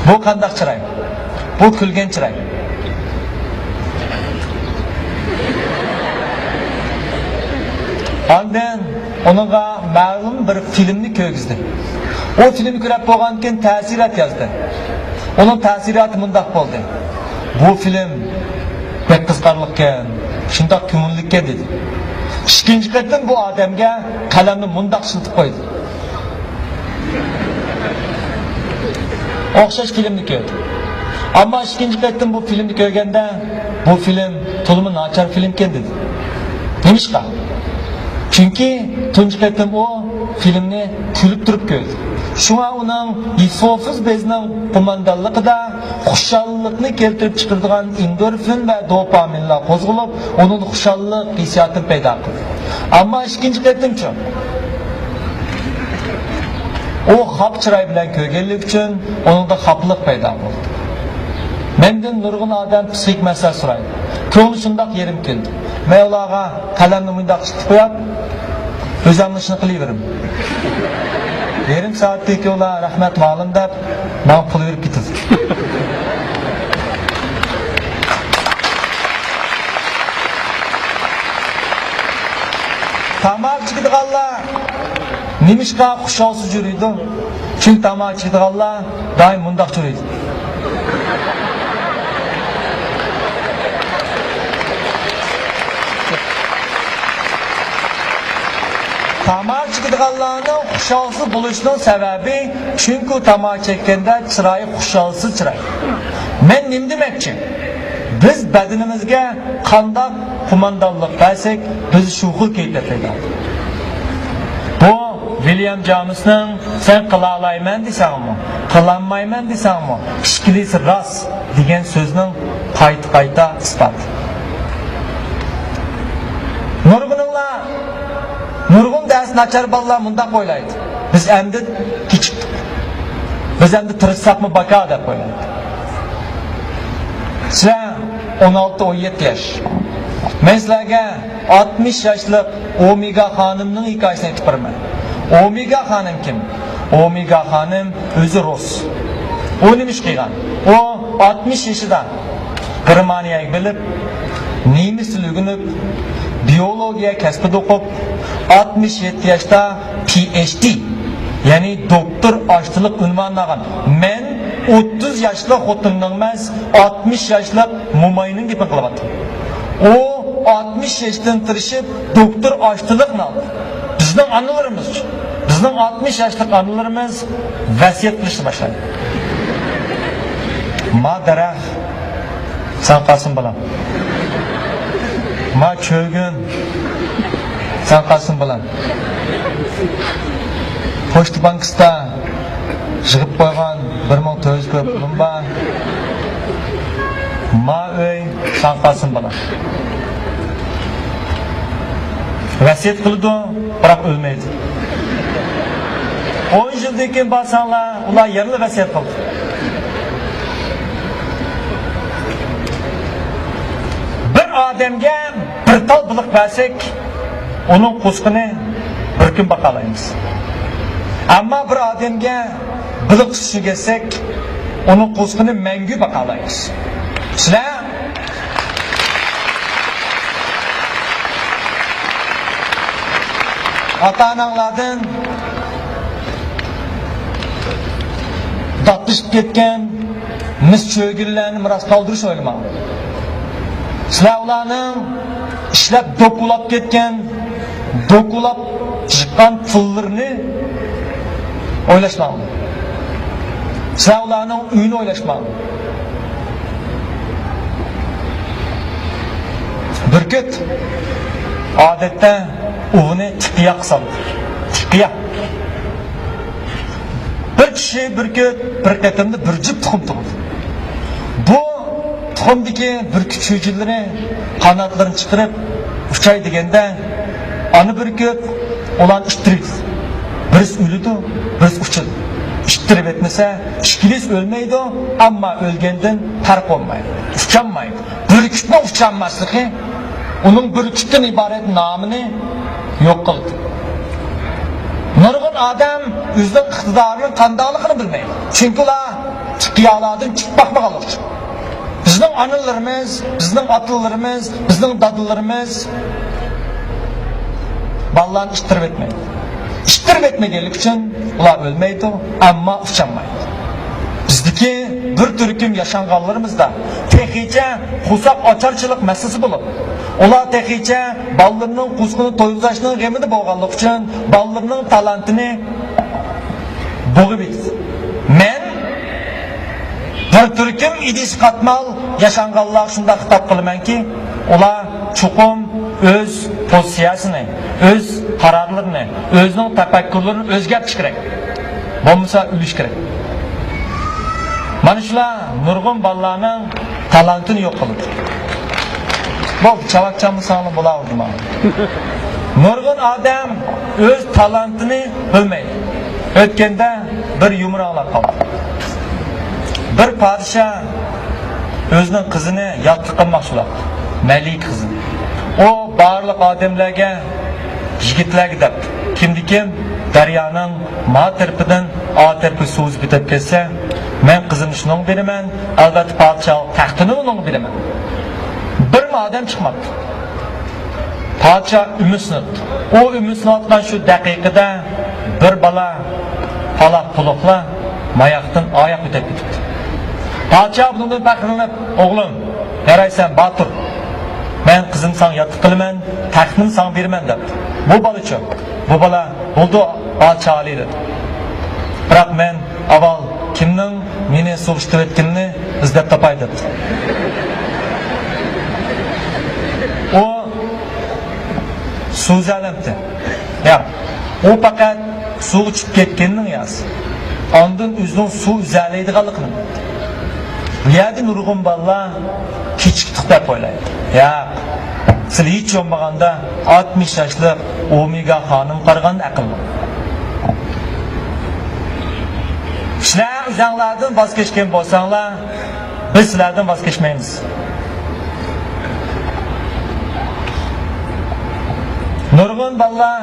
بۇ قانداق چىراي؟ بۇ كۈلگەن چىراي. ئاندىن ئۇنىڭغا مەلۇم بىر فىلىمنى كىرگۈزدى. ئۇ فىلىمنى كۆرۈپ بولغاندىن كېيىن تەسىرات يازدى. ئۇنىڭ تەسىراتى مۇنداق بولدى. بۇ فىلىم بەك قىزىقارلىقكەن، شۇنداق كۆڭۈللۈككەن دېدى. ئىككىنچى قېتىم بۇ ئادەمگە قەلەمنى مۇنداق ئىشلىتىپ قويدى. ئوخشاش فىلىمنى كۆردى. ئەمما ئىككىنچى قېتىم بۇ فىلىمنى كۆرگەندە، بۇ فىلىم تولىمۇ ناچار فىلىمكەن دېدى. نېمىشقا؟ چۈنكى تۇنجى قېتىم ئۇ فىلىمنى كۈلۈپ تۇرۇپ كۆردى. شۇڭا ئۇنىڭ يىسوفىز بېزنىڭ قوماندانلىقىدا خۇشاللىقنى كەلتۈرۈپ چىقىرىدىغان ئېندورفىن ۋە دوپامىنلار قوزغىلىپ، ئۇنىڭدا خۇشاللىق ھېسسىياتىنى پەيدا قىلدى. ئەمما ئىككىنچى قېتىمچۇ؟ ئۇ خاپا چىراي بىلەن كۆرگەنلىكى ئۈچۈن ئۇنىڭدا خاپىلىق پەيدا بولدى. مەندىن نۇرغۇن ئادەم پسىخىك مەسىلە سورايدۇ. كۆڭلى شۇنداق يېرىم كېلىدۇ. مەن ئۇلارغا قەلەمنى مۇنداق تۇتۇپ قويۇپ، ئۆزۈمنىڭ ئىشىنى قىلىۋېرىمەن. يېرىم سائەتتىن كېيىن ئۇلار «رەھمەت، مۇئەللىم» دەپ، ماڭا پۇل بېرىپ كېتىدۇ. تاماكا چېكىدىغانلار نېمىشقا خۇشالسىز يۈرىدۇ؟ چۈنكى تاماكا چېكىدىغانلار دائىم مۇنداق يۈرىدۇ. تاماكا چېكىدىغانلارنىڭ خۇشالسىز بولۇشىنىڭ سەۋەبى، چۈنكى تاماكا چەككەندە چىرايى خۇشالسىز چىراي. مەن نېمە دېمەكچى؟ بىز بەدىنىمىزگە قانداق قوماندانلىق بەرسەك، بىز شۇ خىل كەيپىياتتا. بۇ ۋىليام جامېسنىڭ «سەن قىلالايمەن دېسەڭمۇ، قىلالمايمەن دېسەڭمۇ، ئىككىلىسى راست» دېگەن سۆزىنىڭ قايتا-قايتا ئىسپاتى. نۇرغۇنۇڭلار، نۇرغۇن دەرسى ناچار بالىلار مۇنداق ئويلايدۇ: «بىز ئەمدى كېچىكتۇق. بىز ئەمدى تىرىشساقمۇ باكار» دەپ ئويلايدۇ. سىلەر ئون ئالتە، ئون يەتتە ياش. مەن سىلەرگە ئاتمىش ياشلىق ئومېگا خانىمنىڭ ھېكايىسىنى ئېيتىپ بېرىمەن. ئومېگا خانىم كىم؟ ئومېگا خانىم ئۆزى رۇس. ئۇ نېمە ئىش قىلغان؟ ئۇ ئاتمىش يېشىدا گېرمانىيەگە بېرىپ، نېمىس تىلى ئۆگىنىپ، بىيولوگىيە كەسپىدە ئوقۇپ، ئاتمىش يەتتە ياشتا پى ئېيچ دى، يەنى دوكتور ئاشتىلىق ئۇنۋانىنى ئالغان. مەن ئوتتۇز ياشلىق خوتۇننىڭ ئەمەس، ئاتمىش ياشلىق موماينىڭ گېپىنى قىلىۋاتىمەن. ئۇ ئاتمىش ياشتىن تىرىشىپ دوكتور ئاشتىلىقنى ئالدى. بىزنىڭ ئانىلىرىمىز، بىزنىڭ ئاتمىش ياشلىق ئانىلىرىمىز ۋەسىيەت قىلىشنى باشلايدۇ. ما دەرەخ، سەن قالسۇن بالام. ما چۆگۈن، سەن قالسۇن بالام. پوچتا بانكىسىدا يىغىپ قويغان بىر مىڭ تۆت يۈز كوي پۇلۇم بار. ما ئۆي، سەن قالسۇن بالام. ۋەسىيەت قىلىدۇ، بىراق ئۆلمەيدۇ. ئون يىلدىن كېيىن بارساڭلار، ئۇلار يەنىلا ۋەسىيەت قىلدى. بىر ئادەمگە بىر تال بېلىق بەرسەك، ئۇنىڭ قورسىقىنى بىر كۈن باقالايمىز. ئەمما بىر ئادەمگە بېلىق تۇتۇشنى ئۆگەتسەك، ئۇنىڭ قورسىقىنى مەڭگۈ باقالايمىز. سىلەر ئاتا-ئاناڭلاردىن داتلىشىپ كەتكەن مىس چۆگۈنلەرنى مىراس قالدۇرۇش ئويلىماڭ. سىلەر ئۇلارنىڭ ئىشلەپ دوكۇلاپ كەتكەن، دوكۇلاپ چىققان پۇللىرىنى ئويلاشماڭ. سىلەر ئۇلارنىڭ ئۆيىنى ئويلاشماڭ. بۈركۈت ئادەتتە ئۇۋىنى تىقىيا قىلسا بولىدۇ. تىقىيا. بىر چىشى بۈركۈت بىر قېتىمدا بىر جۈپ تۇخۇم تۇغىدۇ. بۇ تۇخۇمدىكى بۈركۈت چۈجىلىرى قاناتلىرىنى چىقىرىپ ئۇچاي دېگەندە، ئانا بۈركۈت ئۇلارنى ئىتتىرىپ، بىرسى ئۆلىدۇ، بىرسى ئۇچىدۇ. ئىتتىرىپ ئەتمىسە، ئىككىلىسى ئۆلمەيدۇ، ئەمما ئۆلگەندىن پەرق بولمايدۇ، ئۇچالمايدۇ. بۈركۈتنىڭ ئۇچالماسلىقى ئۇنىڭ بۈركۈتتىن ئىبارەت نامىنى يوق قىلدى. نۇرغۇن ئادەم ئۆزىنىڭ ئىقتىدارىنىڭ قانداقلىقىنى بىلمەيدۇ. چۈنكى ئۇلار تىقىيالاردىن چىقىپ باقمىغانلىقى ئۈچۈن. بىزنىڭ ئانىلىرىمىز، بىزنىڭ ئاتىلىرىمىز، بىزنىڭ دادىلىرىمىز بالىلارنى ئىتتىرىپ ئەتمەيدۇ. ئىتتىرىپ ئەتمىگەنلىكى ئۈچۈن ئۇلار ئۆلمەيدۇ، ئەمما ئۇچالمايدۇ. بىزدىكى بىر تۈركۈم ياشانغانلىرىمىزدا تېخىچە قورساق ئاچارچىلىق مەسىلىسى بولۇپ، ئۇلار تېخىچە بالىلىرىنىڭ قورسىقىنى تويغۇزاشنىڭ غېمىدە بولغانلىقى ئۈچۈن بالىلىرىنىڭ تالانتىنى بوغۇپ يېتىدۇ. مەن بىر تۈركۈم ئىدىش قاتمال ياشانغانلارغا شۇنداق خىتاب قىلىمەنكى، ئۇلار چوقۇم ئۆز پوزىتسىيەسىنى، ئۆز قارارلىرىنى، ئۆزىنىڭ تەپەككۇرلىرىنى ئۆزگەرتىشى كېرەك. بولمىسا ئۆلۈشى كېرەك. مانا شۇلار نۇرغۇن بالىلارنىڭ تالانتىنى يوق قىلىدۇ. بولدى، چاۋاك چالمىساڭلار بولاۋېرىدۇ ماڭا. نۇرغۇن ئادەم ئۆز تالانتىنى بىلمەيدۇ. ئۆتكەندە بىر يۇمۇر ئاڭلاپ قالدىم. بىر پادىشاھ ئۆزىنىڭ قىزىنى ياتلىق قىلماقچى بولاتتى. مەلىكە قىزىم. ئۇ بارلىق ئادەملەرگە، يىگىتلەرگە دەپتۇ، كىمدىكىم دەريانىڭ ما تەرىپىدىن ئا تەرىپىگە سۇ ئۈزۈپ ئۆتۈپ كەتسە، مەن قىزىمنى شۇنىڭغا بېرىمەن، ئەلۋەتتە پادىشاھلىق تەختىنى ئۇنىڭغا بېرىمەن. بىرمۇ ئادەم چىقماپتۇ. پادىشاھ ئۈمىدسىزلىنىپتۇ. ئۇ ئۈمىدسىزلىنىۋاتقان شۇ دەقىقىدە بىر بالا پالاق پۇلۇقلا ماياقتىن ئاياق ئۆتۈپ كېتىپتۇ. پادىشاھ بۇنىڭدىن پەخىرلىنىپ، ئوغلۇم، يارايسەن، باتۇر. مەن قىزىمنى ساڭا ياتلىق قىلىمەن، تەختنى ساڭا بېرىمەن دەپتۇ. بۇ بالىچۇ؟ بۇ بالا، بولدى، پادىشاھ ئالىي دېدى. بىراق مەن ئاۋۋال كىمنىڭ مېنى سۇغا ئىتتىرىۋەتكىنىنى ئىزدەپ تاپاي دەپتۇ. ئۇ سۇ ئۈزەلەمتى؟ ياق. ئۇ پەقەت سۇغا چۈشۈپ كەتكىنىنىڭ ياسى. ئاندىن ئۆزىنىڭ سۇ ئۈزەلەيدىغانلىقىنى بىلدى. بۇ يەردە نۇرغۇن بالىلار كېچىكتۇق دەپ ئويلايدۇ. ياق. سىلەر ھېچ بولمىغاندا ئاتمىش ياشلىق ئومېگا خانىمغا قارىغاندا ئەقىللىق. سىلەر ئۆزۈڭلاردىن ۋاز كەچكەن بولساڭلار، بىز سىلەردىن ۋاز كەچمەيمىز. نۇرغۇن بالىلار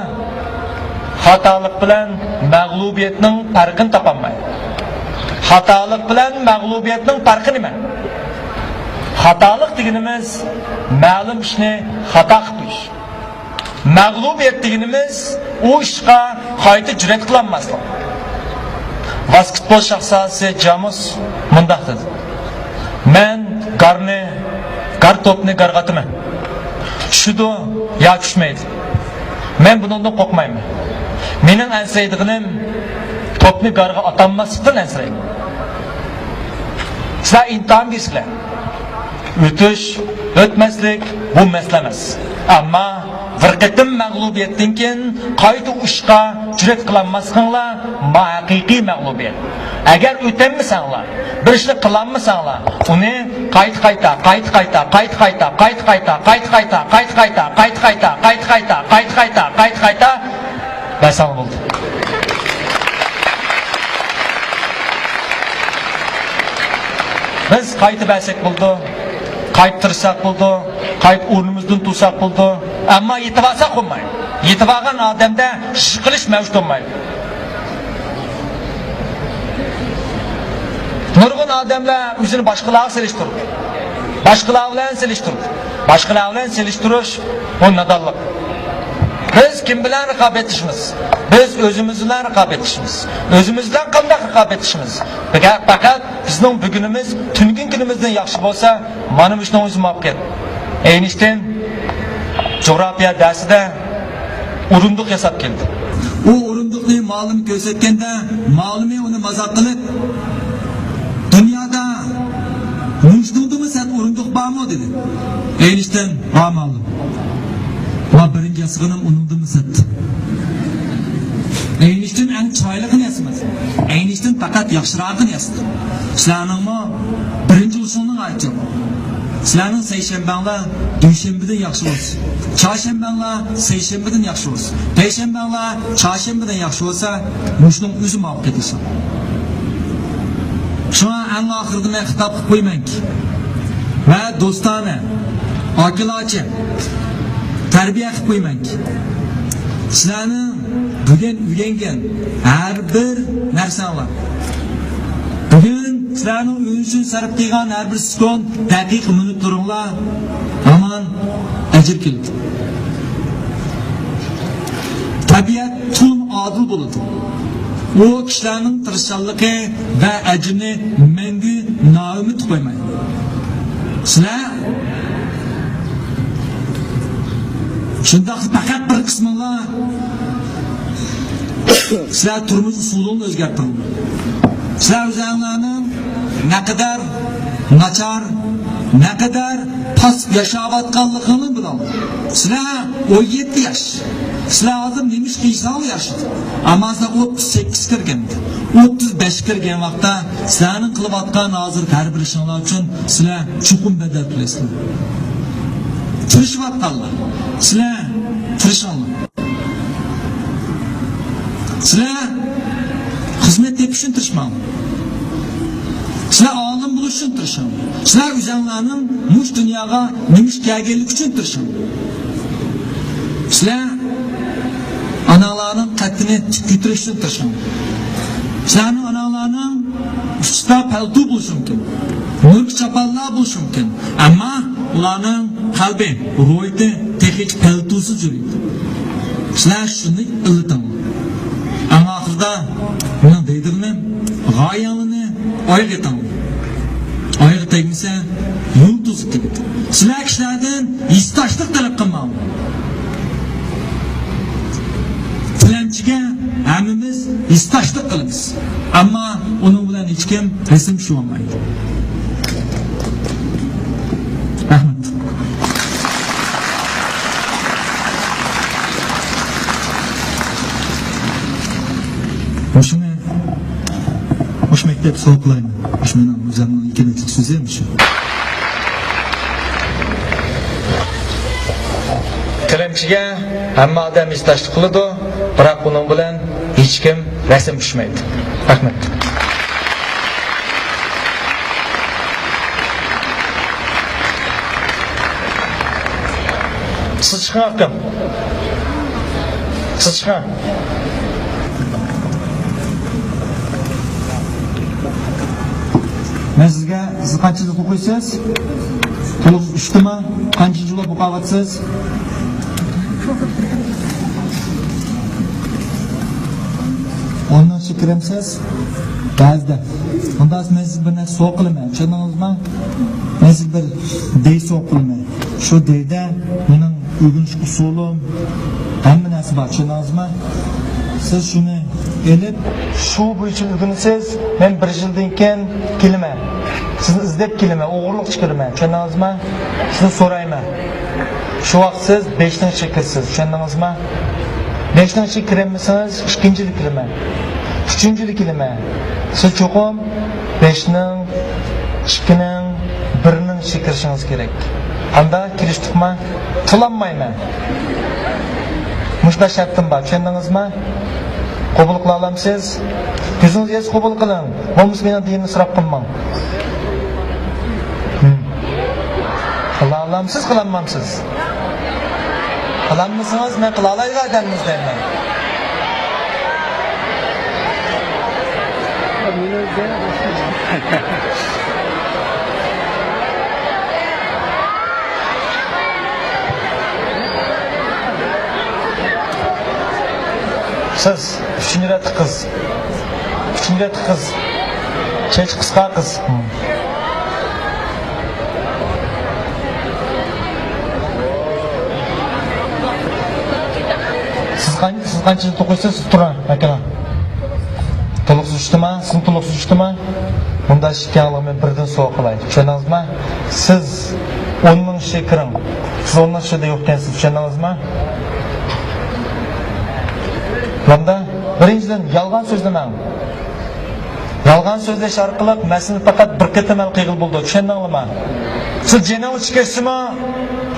خاتالىق بىلەن مەغلۇبىيەتنىڭ پەرقىنى تاپالمايدۇ. خاتالىق بىلەن مەغلۇبىيەتنىڭ پەرقى نېمە؟ خاتالىق دېگىنىمىز مەلۇم ئىشنى خاتا قىلىپ قويۇش. مەغلۇبىيەت دېگىنىمىز ئۇ ئىشقا قايتا جۈرئەت قىلالماسلىق. ۋاسكېتبول شاھزادىسى جامۇس مۇنداق دېدى: مەن گارنى، گار توپنى گارغا ئاتىمەن. چۈشىدۇ يا چۈشمەيدۇ. مەن بۇنىڭدىن قورقمايمەن. مېنىڭ ئەنسىرەيدىغىنىم توپنى گارغا ئاتالماسلىقتىن ئەنسىرەيمەن. سىلەر ئىمتىھان بېرىسىلەر. ئۆتۈش، ئۆتمەسلىك، بۇ مەسىلە ئەمەس. ئەمما بىر قېتىم مەغلۇبىيەتتىن كېيىن قايتا ئۇرۇشقا جۈرئەت قىلالماسلىقىڭلار، ما ھەقىقىي مەغلۇبىيەت. ئەگەر ئۆتەلمىسەڭلار، بىر ئىشنى قىلالمىساڭلار، ئۇنى قايتا-قايتا، قايتا-قايتا، قايتا-قايتا، قايتا-قايتا، قايتا-قايتا، قايتا-قايتا، قايتا-قايتا، قايتا-قايتا، قايتا-قايتا، قايتا-قايتا، قايتا-قايتا، بەرسەڭلار بولدى. بىز قايتا بەرسەك بولىدۇ، قايتا تىرىشساق بولىدۇ، قايتا ئورنىمىزدىن تۇرساق بولىدۇ. ئەمما يېتىۋالساق بولمايدۇ. يېتىۋالغان ئادەمدە يىقىلىش مەۋجۇت بولمايدۇ. نۇرغۇن ئادەملەر ئۆزىنى باشقىلارغا سېلىشتۇرىدۇ. باشقىلار بىلەن سېلىشتۇرىدۇ. باشقىلار بىلەن سېلىشتۇرۇش، بۇ نادانلىق. بىز كىم بىلەن رىقابەتلىشىمىز؟ بىز ئۆزىمىز بىلەن رىقابەتلىشىمىز. ئۆزىمىز بىلەن قانداق رىقابەتلىشىمىز؟ پەقەت، پەقەت بىزنىڭ بۈگۈنىمىز تۈنۈگۈن كۈنىمىزدىن ياخشى بولسا، مانا مۇشۇنىڭ ئۆزى مۇۋەپپەقىيەت. ئەينىشتىن جۇغراپىيە دەرسىدە ئورۇندۇق ياساپ كەلدى. ئۇ ئورۇندۇقنى مۇئەللىم كۆرسەتكەندە، مۇئەللىمى ئۇنى مازاق قىلىپ، «دۇنيادا مۇشۇنىڭدىنمۇ سەت ئورۇندۇق بارمۇ؟» دېدى. ئەينىشتىن، «بار، مۇئەللىم. ۋە بىرىنچى ياسىغىنىم ئۇنىڭدىنمۇ سەت.» ئەينىشتىن ئەڭ چىرايلىقىنى ياسىماس. ئەينىشتىن پەقەت ياخشىراقىنى ياسىدى. سىلەرنىڭمۇ بىرىنچى بولۇشۇڭنىڭ ھاجىتى يوق. سىلەرنىڭ سەيشەنبەڭلار دۈشەنبىدىن ياخشى بولسا، چارشەنبەڭلار سەيشەنبىدىن ياخشى بولسا، پەيشەنبەڭلار چارشەنبىدىن ياخشى بولسا، مۇشۇنىڭ ئۆزى مۇۋەپپەقىيەتلىك. شۇڭا ئەڭ ئاخىرىدا مەن خىتاب قىلىپ قويىمەنكى، ۋە دوستانە، ئاكىلارچە تەربىيە قىلىپ قويىمەنكى، سىلەرنىڭ بۈگۈن ئۆگەنگەن ھەر بىر نەرسەڭلار، بۈگۈن سىلەرنىڭ ئۆزۈڭ ئۈچۈن سەرپ قىلغان ھەر بىر سېكۇنت، دەقىقە، مىنۇتلىرىڭلار ھامان ئەجىر كېلىدۇ. تەبىئەت تولىمۇ ئادىل بولىدۇ. ئۇ كىشىلەرنىڭ تىرىشچانلىقى ۋە ئەجرىنى مەڭگۈ نائۈمىد قويمايدۇ. سىلەر شۇنداق پەقەت بىر قىسمىڭلار، سىلەر تۇرمۇش ئۇسۇلىڭلارنى ئۆزگەرتىڭلار. سىلەر ئۆزۈڭلارنىڭ نەقەدەر ناچار، نەقەدەر پاسىپ ياشاۋاتقانلىقىڭلارنى بىلىڭلار. سىلەر ئون يەتتە ياش. سىلەر ھازىر نېمە ئىش قىلساڭلار ياخشى. ئەمما سىلەر ئوتتۇز سەككىز كىرگەن، ئوتتۇز بەش كىرگەن ۋاقىتتا سىلەرنىڭ قىلىۋاتقان ھازىرقى ھەر بىر ئىشىڭلار ئۈچۈن سىلەر چوقۇم بەدەل تۆلەيسىلەر. تىرىشىۋاتقانلار، سىلەر تىرىشىڭلار. سىلەر خىزمەت تېپىش ئۈچۈن تىرىشماڭلار. سىلەر ئالىم ئۈچۈن تىرىشىڭ. سىلەر ئۆزۈڭلارنىڭ مۇشۇ دۇنياغا نېمە ئۈچۈن كەلگەنلىكى ئۈچۈن تىرىشىڭ. سىلەر ئاناڭلارنىڭ قەددىنى تىك كۆتۈرۈش ئۈچۈن تىرىشىڭ. سىلەرنىڭ ئاناڭلارنىڭ ئۈستىدە پەلتو بولۇشى مۇمكىن، مۈركە چاپانلار بولۇشى مۇمكىن، ئەمما ئۇلارنىڭ قەلبى، روھىيىتى تېخىچە پەلتوسىز يۈرىدۇ. سىلەر شۇنى ئىللىتىڭلار. ئەڭ ئاخىرىدا مېنىڭ دەيدىغىنىم، غايەڭلارنى ئايغا ئېتىڭلار. ئايغا تەگمىسە، يۇلتۇزغا تېگىدۇ. سىلەر كىشىلەردىن ھېسداشلىق تەلەپ قىلماڭلار. تىلەمچىگە ھەممىمىز ھېسداشلىق قىلىمىز. ئەمما ئۇنىڭ بىلەن ھېچكىم رەسىم چۈشۈرۈۋالمايدۇ. رەھمەت. مۇشۇنى، مۇشۇ مەكتەپكە سوۋغا قىلايمەن. مۇشۇ مېنىڭ ئۆزۈمنىڭ ھېكمەتلىك سۆزى مۇشۇ. تىلەمچىگە ھەممە ئادەم ھېسداشلىق قىلىدۇ، بىراق ئۇنىڭ بىلەن ھېچكىم رەسىم چۈشمەيدۇ. رەھمەت. سىز چىقىڭ، ئاكام. سىز چىقىڭ. مەن سىزگە، سىز قانچە يىل ئوقۇيسىز؟ تولۇق ئۈچتىما؟ قانچىنچى يىل ئوقۇۋاتىسىز؟ ئونىنچى كىرەمسىز؟ بەزىدە. ئۇنداق مەن سىزگە بىر نەرسە سوۋغا قىلىمەن، چۈشەندىڭىزمۇ؟ مەن سىزگە بىر دەي سوۋغا قىلىمەن. شۇ دەيدە مېنىڭ ئۆگىنىش ئۇسۇلۇم، ھەممە نەرسە بار، چۈشەندىڭىزمۇ؟ سىز شۇنى ئېلىپ، شۇ بويىچە ئۆگىنىسىز، مەن بىر يىلدىن كېيىن كېلىمەن. سىزنى ئىزدەپ كېلىمەن، ئوغرىلىق چىقىرىمەن، چۈشەندىڭىزمۇ؟ سىزنى سورايمەن. شۇ ۋاقىت سىز بەشنىڭ ئىچىگە كىرىسىز، چۈشەندىڭىزمۇ؟ بەشنىڭ ئىچىگە كىرەلمىسىڭىز، ئىككىنچى يىلى كېلىمەن. ئۈچىنچى يىلى كېلىمەن. سىز چوقۇم بەشنىڭ، ئىككىنىڭ، بىرنىڭ ئىچىگە كىرىشىڭىز كېرەك. ئاندا كىرىشتۇقما؟ تىلانمايمەن. مۇشۇنداق شەرتىم بار، چۈشەندىڭىزمۇ؟ قوبۇل قىلالامسىز؟ كۆزىڭىز يەتسە قوبۇل قىلىڭ. بولمىسا مېنىڭ دىنىمنى ئىسراپ قىلماڭ. ھىم. قىلالامسىز، قىلالمامسىز؟ قىلالمىسىڭىز، مەن قىلالايدىغان ئادەممىز دەيمەن. سىز ئۈچىنچى رەتتىكى قىز. ئۈچىنچى رەتتىكى قىز. چېچى قىسقا قىز. سىز قان-، سىز قانچە يىل ئوقۇيسىز؟ سىز تۇرۇڭ، ئاكىلەڭ. تولۇقسىز ئۈچتىما؟ سىزمۇ تولۇقسىز ئۈچتىما؟ بۇندا ئىككىڭلارنى مەن بىردىن سوۋغا قىلاي. چۈشەندىڭىزمۇ؟ سىز ئوننىڭ ئىچىگە كىرىڭ. سىز ئوننىڭ ئىچىدە يوق ئىكەنسىز. چۈشەندىڭىزمۇ؟ بۇندا بىرىنچىدىن، يالغان سۆزلىمەڭ. يالغان سۆزلەش ئارقىلىق مەسىلىنى پەقەت بىر قېتىم ھەل قىلغىلى بولىدۇ. چۈشەندىڭلارمۇ؟ سىز جېنىڭلار چىقىپ كەتسىمۇ،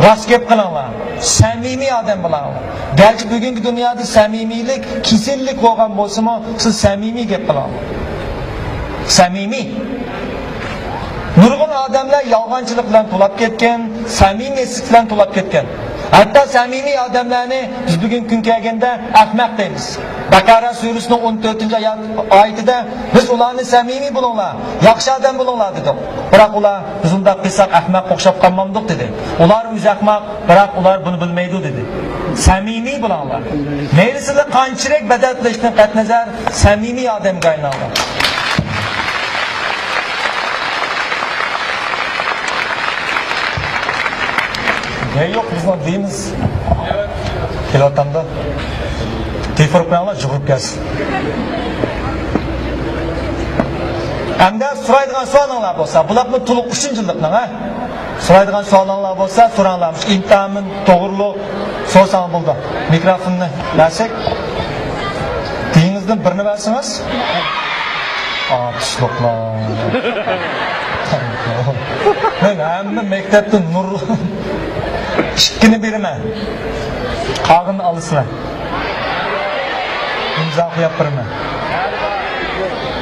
راست گەپ قىلىڭلار. سەمىمىي ئادەم بولۇڭلار. گەرچە بۈگۈنكى دۇنيادا سەمىمىيلىك كېسەللىك بولغان بولسىمۇ، سىز سەمىمىي گەپ قىلىڭلار. سەمىمىي. نۇرغۇن ئادەملەر يالغانچىلىق بىلەن تولاپ كەتكەن، سەمىمىيەتسىزلىك بىلەن تولاپ كەتكەن. ھەتتا سەمىمىي ئادەملەرنى بىز بۈگۈنكى كۈن كەلگەندە ئەخمەق دەيمىز. بەقەرە سۈرىسىنىڭ ئون تۆتىنچى ئايەت-، ئايىتىدە بىز ئۇلارنى سەمىمىي بولۇڭلار، ياخشى ئادەم بولۇڭلار دېدۇق. بىراق ئۇلار بىز ئۇنداق قىلساق ئەخمەققە ئوخشاپ قالمامدۇق دېدى. ئۇلار ئۆزى ئەخمەق، بىراق ئۇلار بۇنى بىلمەيدۇ دېدى. سەمىمىي بولۇڭلار. مەيلى سىلەر قانچىلىك بەدەل تۆلەشتىن قەتئىينەزەر، سەمىمىي ئادەمگە ئايلىنىڭلار. گەپ يوق، بىزنىڭ دىنىمىز كېلىۋاتامدۇ؟ تېلېفون قىلىڭلار، جۇغۇرۇپ كەلسۇن. ئەمدى سورايدىغان سوئالىڭلار بولسا، بۇلارمۇ تولۇق ئۈچىنچى يىللىقنىڭ، ھە؟ سورايدىغان سوئالىڭلار بولسا، سوراڭلار. مۇشۇ ئىمتىھان توغرۇلۇق سورىساڭلار بولىدۇ. مىكروفوننى بەرسەك، دېيىڭىزدىن بىرنى بەرسىڭىز. ئاتۇشلۇقلار. مەن ھەممە مەكتەپتىن نۇر ئىككىنى بېرىمەن. قالغىنىنى ئالىسىلەر. ئىمزا قويۇپ بېرىمەن.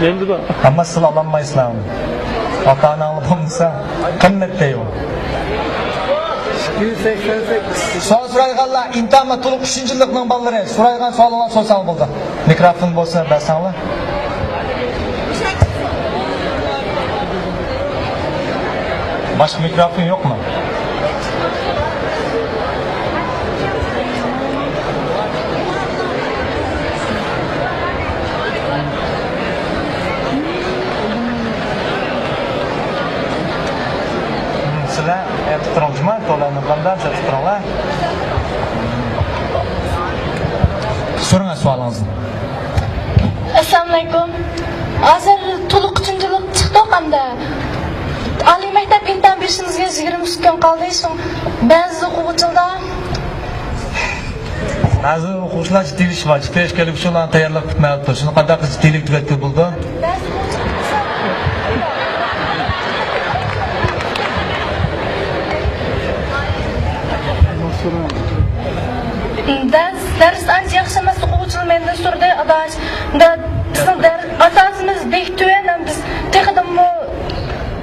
ئەمدى بار. ئەمما سىلەر ئالالمايسىلەر ئۇنى. ئاتا-ئاناڭلار بولمىسا، قىممەت دەيدۇ. سوئال سورايدىغانلار، ئىمتىھانغا تولۇق ئۈچىنچى يىللىقنىڭ بالىلىرى، سورايدىغان سوئالىڭلارنى سورىساڭلار بولدى. مىكروفون بولسا بەرسەڭلار. باشقا مىكروفون يوقمۇ؟ سىلەر ئەتىپ تۇرۇڭ، جۇما، تولانىڭ قانداق ئەتىپ تۇرۇڭلار. سورىڭە سوئالىڭىزنى. ئەسسالامۇئەلەيكۇم. ھازىر تولۇق ئۈچىنچى يىللىق چىقتۇق ئەمدى. ئالىي مەكتەپ ئىمتىھان بېرىشىمىزگە يىگىرمە ئۈچ كۈن قالدى. شۇڭا بەزى ئوقۇغۇچىلار بەزى ئوقۇغۇچىلار جىددىيلىشىپ، جىددىيلىشىپ كېلىپ، شۇلارنى تەييارلىق پۈتمەيۋاتىدۇ. شۇنى قانداق قىلىپ جىددىيلىك تۈگەتكىلى بولىدۇ؟ دەرس، دەرس ئانچە ياخشى ئەمەس، ئوقۇغۇچىلار مەندىن سورىدى، ئاداش، بىزنىڭ دەر-، ئاساسىمىز بەك تۆۋەن، ھەم بىز تېخىدىنمۇ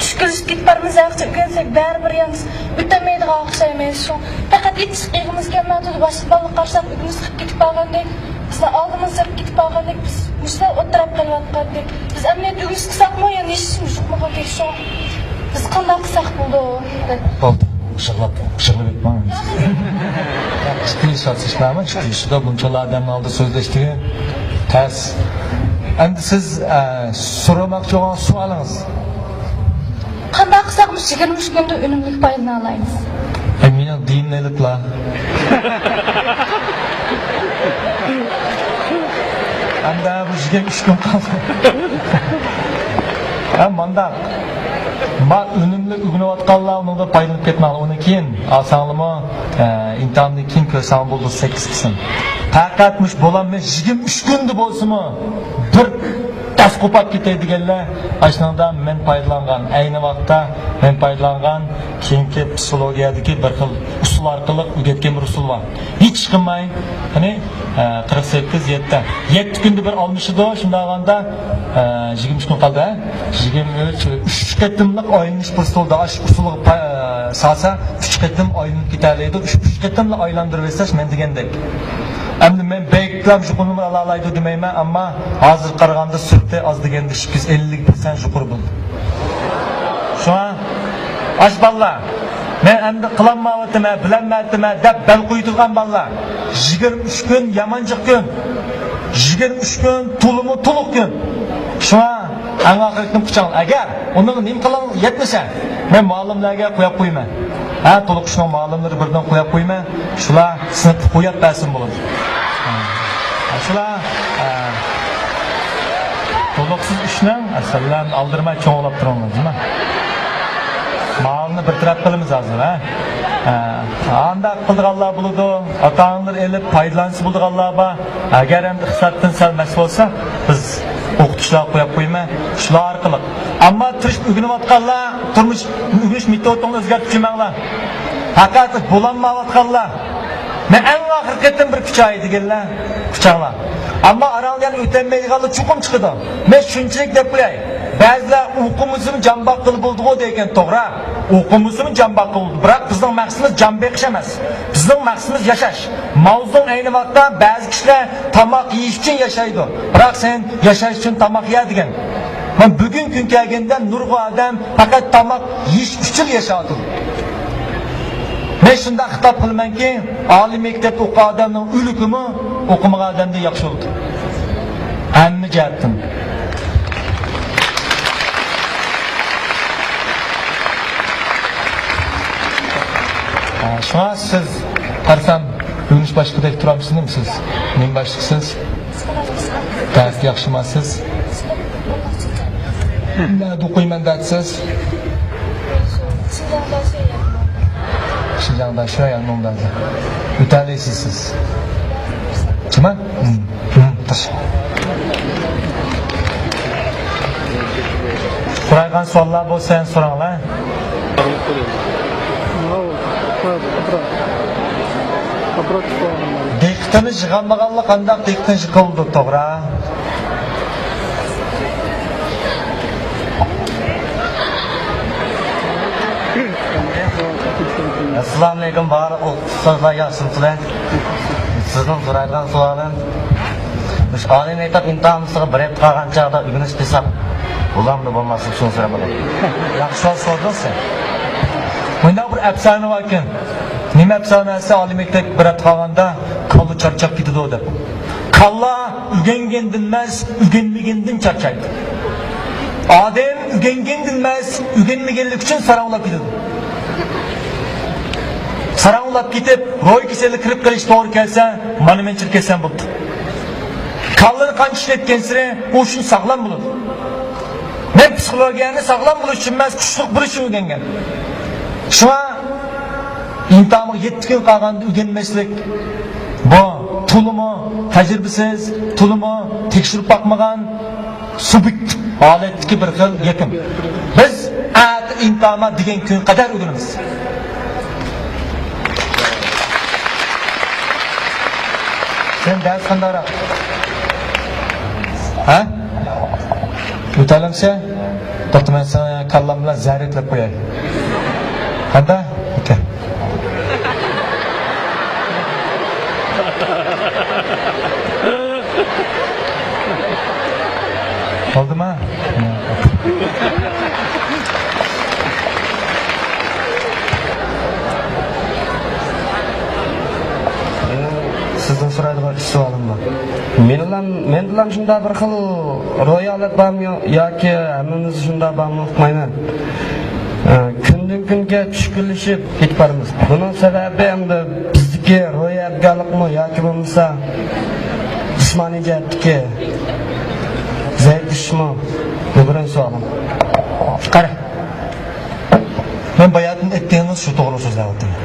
چۈشكۈنلىشىپ كېتىپ بارىمىز، ياخشى ئۆگەنسەك بەرىبىر يەنە ئۆتەلمەيدىغان ئوخشايمىز. شۇ پەقەت ھېچ ئېغىمىز كەلمەيۋاتىدۇ. باشقا بالىلارغا قارىساق، ئۆگىنىش قىلىپ كېتىپ قالغاندەك، بىزنىڭ ئالدىمىز سىرتقا كېتىپ قالغاندەك، بىز مۇشۇلار ئولتۇرۇپ قېلىۋاتقاندەك. بىز ئەمەلىيەتتە ئۆگىنىش قىلساقمۇ، يەنە ھېچ ئىشىمىز يوقمىغاندەك. شۇ بىز قانداق قىلساق بولىدۇ؟ بولدى، يىغلاپ، يىغلاپ ئۆتمەڭ. جىددىي ئىش ئاتسىشمەمە، جىددىي ئىشتا بۇنچىلا ئادەمنىڭ ئالدىدا سۆزلەشتىكى تەس. ئەمدى سىز، ئە، سورىماقچى بولغان سوئالىڭىز؟ قانداق قىلساق بىز يىگىرمە ئۈچ كۈندە ئۈنۈملۈك پايدىلىنالايمىز؟ ئەي، مېنىڭ دىنىمنى ئېلىپلا. ئەمدى بۇ يىگىرمە ئۈچ كۈن قالدى. ھە، مانداق. ما ئۈنۈملۈك ئۆگىنىۋاتقانلار ئۇنىڭدىن پايدىلىنىپ كەتمەڭلار. ئۇنى كېيىن ئالساڭلىمۇ، ئە، ئىمتىھاندىن كېيىن كۆرسەڭ بولىدۇ، سەككىز قىسىم. پەقەت مۇش بولالماي يىگىرمە ئۈچ كۈندە بولسىمۇ بىر دەس قوپاپ كېتەي دېگەنلەر، ئاشۇنىڭدا مەن پايدىلانغان، ئەينى ۋاقىتتا مەن پايدىلانغان كېيىنكى پسىخولوگىيەدىكى بىر خىل ئۇسۇل ئارقىلىق ئۆگەتكەن بىر ئۇسۇل بار. ھېچ قىلماي، قېنى، ئە، قىرىق سەككىز، يەتتە. يەتتە كۈندە بىر ئالمىشىدۇ، شۇنداق بولغاندا، ئە، يىگىرمە ئۈچ كۈن قالدى، ھە؟ يىگىرمە ئۈچ، ئۈچ قېتىملىق ئايلىنىش پۇرسىتى بولدى. ئاشۇ ئۇسۇلغا پا-، سالسا، ئۈچ قېتىم ئايلىنىپ كېتەلەيدۇ. ئۈچ، ئۈچ قېتىملا ئايلاندۇرۇۋەتسەش مەن دېگەندەك. ئەمدى مەن بەكلا يۇقىرى نومۇر ئالالايدۇ دېمەيمەن، ئەمما ھازىر قارىغاندا سۈرئىتى ئاز دېگەندە ئىككى يۈز ئەللىك پىرسەنت يۇقىرى بولدى. شۇڭا ئاش بالىلار، مەن ئەمدى قىلالمايۋاتىمەن، بىلەلمەيۋاتىمەن دەپ بەل قويۇۋاتىدىغان بالىلار، يىگىرمە ئۈچ كۈن يامان جىق كۈن، يىگىرمە ئۈچ كۈن تولىمۇ تولۇق كۈن. شۇڭا ئەڭ ئاخىرقى كۈن قۇچاڭ. ئەگەر ئۇنىڭغا نېمە قىلىڭ يەتمىسە، مەن مۇئەللىملەرگە قويۇپ قويىمەن. ھە، تولۇق ئۈچنىڭ مۇئەللىملىرى بىردىن قويۇپ قويىمەن. شۇلار سىنىپتا قويۇپ بەرسىمۇ بولىدۇ. ھە، شۇلار، ھە، تولۇقسىز ئۈچنىڭ، ئەسەللەرنى ئالدىرىماي چوڭلاپ تۇرۇڭلار، جۇما. مالنى بىر تەرەپ قىلىمىز ھازىر، ھە. ھە، ئانداق قىلىدىغانلار بولىدۇ، ئاتا-ئانىلىرى ئېلىپ پايدىلانسا بولىدىغانلار بار. ئەگەر ئەمدى ئىقتىسادتىن سەل مەس بولسا، بىز ئوقۇتقۇچىلارغا قويۇپ قويىمەن. شۇلار ئارقىلىق. ئەمما تىرىشىپ ئۆگىنىۋاتقانلار، تۇرمۇش ئۆگىنىش مېتودىڭلارنى ئۆزگەرتىپ قويماڭلار. پەقەت بولالمايۋاتقانلار، مەن ئەڭ ئاخىرقى قېتىم بىر كۈچەي دېگەنلەر كۈچەڭلار. ئەمما ئاران يەنە ئۆتەلمەيدىغانلار چوقۇم چىقىدۇ. مەن شۇنچىلىك دەپ قوياي. بەزىلەر ئوقۇمىسىمۇ جان باققىلى بولىدىغۇ دەيدىكەن، توغرا. ئوقۇمىسىمۇ جان باققىلى بولىدۇ. بىراق بىزنىڭ مەقسىتىمىز جان بېقىش ئەمەس. بىزنىڭ مەقسىتىمىز ياشاش. ماۋزېدۇڭ ئەينى ۋاقىتتا بەزى كىشىلەر تاماق يېيىش ئۈچۈن ياشايدۇ. بىراق سەن ياشاش ئۈچۈن تاماق يە دېگەن. مەن بۈگۈن كۈن كەلگەندە نۇرغۇن ئادەم پەقەت تاماق يېيىش ئۈچۈن ياشاۋاتىدۇ. مەن شۇنداق خىتاب قىلىمەنكى، ئالىي مەكتەپتە ئوقۇغان ئادەمنىڭ ئۆلۈكىمۇ ئوقۇمىغان ئادەمدىن ياخشى بولىدۇ. ھەممە جەھەتتىن. ھە، شۇڭا سىز قارىسام ئۆگىنىش باشلىقىدەك تۇرامسىز، نېمە سىز؟ نېمە باشلىقسىز؟ دەرس ياخشىما سىز؟ نەدە ئوقۇيمەن دەپسىز؟ شىنجاڭدا شۇ يەرنىڭ ئۆتەلەيسىز سىز. جۇما؟ سورايدىغان سوئاللار بولسا يەنە سوراڭلار. دىققىتىنى يىغالمىغانلار قانداق دىققىتىنى يىغىۋالىدۇ، توغرا؟ ئەسسالامۇئەلەيكۇم، بارلىق ئۇستازلار، ياخشىمۇسىلەر؟ سىزنىڭ سورايدىغان سوئالىم، مۇشۇ ئالىي مەكتەپ ئىمتىھانىمىزغا بىر ھەپتە قالغان چاغدا ئۆگىنىش قىلساق بولامدۇ، بولماسمۇ، شۇنى سوراپ ئالىمەن. ياخشى سوئال سورىدىڭىز سەن. مۇنداق بىر ئەپسانە باركەن. نېمە ئەپسانە دېسە، ئالىي مەكتەپكە بىر ھەپتە قالغاندا كاللا چارچاپ كېتىدۇ دەپ. كاللا ئۆگەنگەندىن ئەمەس، ئۆگەنمىگەندىن چارچايدۇ. ئادەم ئۆگەنگەندىن ئەمەس، ئۆگەنمىگەنلىكى ئۈچۈن ساراڭلاپ كېتىدۇ. ساراڭلاپ كېتىپ، روھىي كېسەللىككە كىرىپ قېلىش توغرا كەلسە، مانا مەنچىلىك كەلسەم بوپتۇ. كاللىنى قانچە ئىشلەتكەنسېرى، ئۇ شۇنچە ساغلام بولىدۇ. مەن پسىخولوگىيەنى ساغلام بولۇش ئۈچۈن ئەمەس، كۈچلۈك بولۇش ئۈچۈن ئۆگەنگەن. شۇڭا ئىمتىھانغا يەتتە كۈن قالغاندا ئۆگەنمەسلىك، بۇ تولىمۇ تەجرىبىسىز، تولىمۇ تەكشۈرۈپ باقمىغان، سۇبيېكتىپ ھالەتتىكى بىر خىل يېقىن. بىز ئەتە ئىمتىھان دېگەن كۈنگە قەدەر ئۆگىنىمىز. سەن دەرس قانداقراق؟ ھە؟ ئۆتەلەمسەن؟ توختا، مەن ساڭا كاللام بىلەن زەھەر ئېتىلىپ قوياي. قانداق؟ ئاكا. بولدىما؟ سىزدىن سورايدىغان ئۈچ سوئالىم بار. مېنىڭلام، مەندىلام شۇنداق بىر خىل روھىي ھالەت بارمۇ ياكى ھەممىمىزدە شۇنداق بارمۇ ئۇقمايمەن. ئە، كۈندىن كۈنگە چۈشكۈنلىشىپ كېتىپ بارىمىز. بۇنىڭ سەۋەبى ئەمدى بىزدىكى روھىي يادىكارلىقمۇ ياكى بولمىسا جىسمانىي جەھەتتىكى زەئىپلىشىشمۇ؟ بۇ بىرىنچى سوئالىم. قارا. مەن باياتىن ئېيتقىنىڭىز شۇ توغرا سۆزلەۋاتىمەن.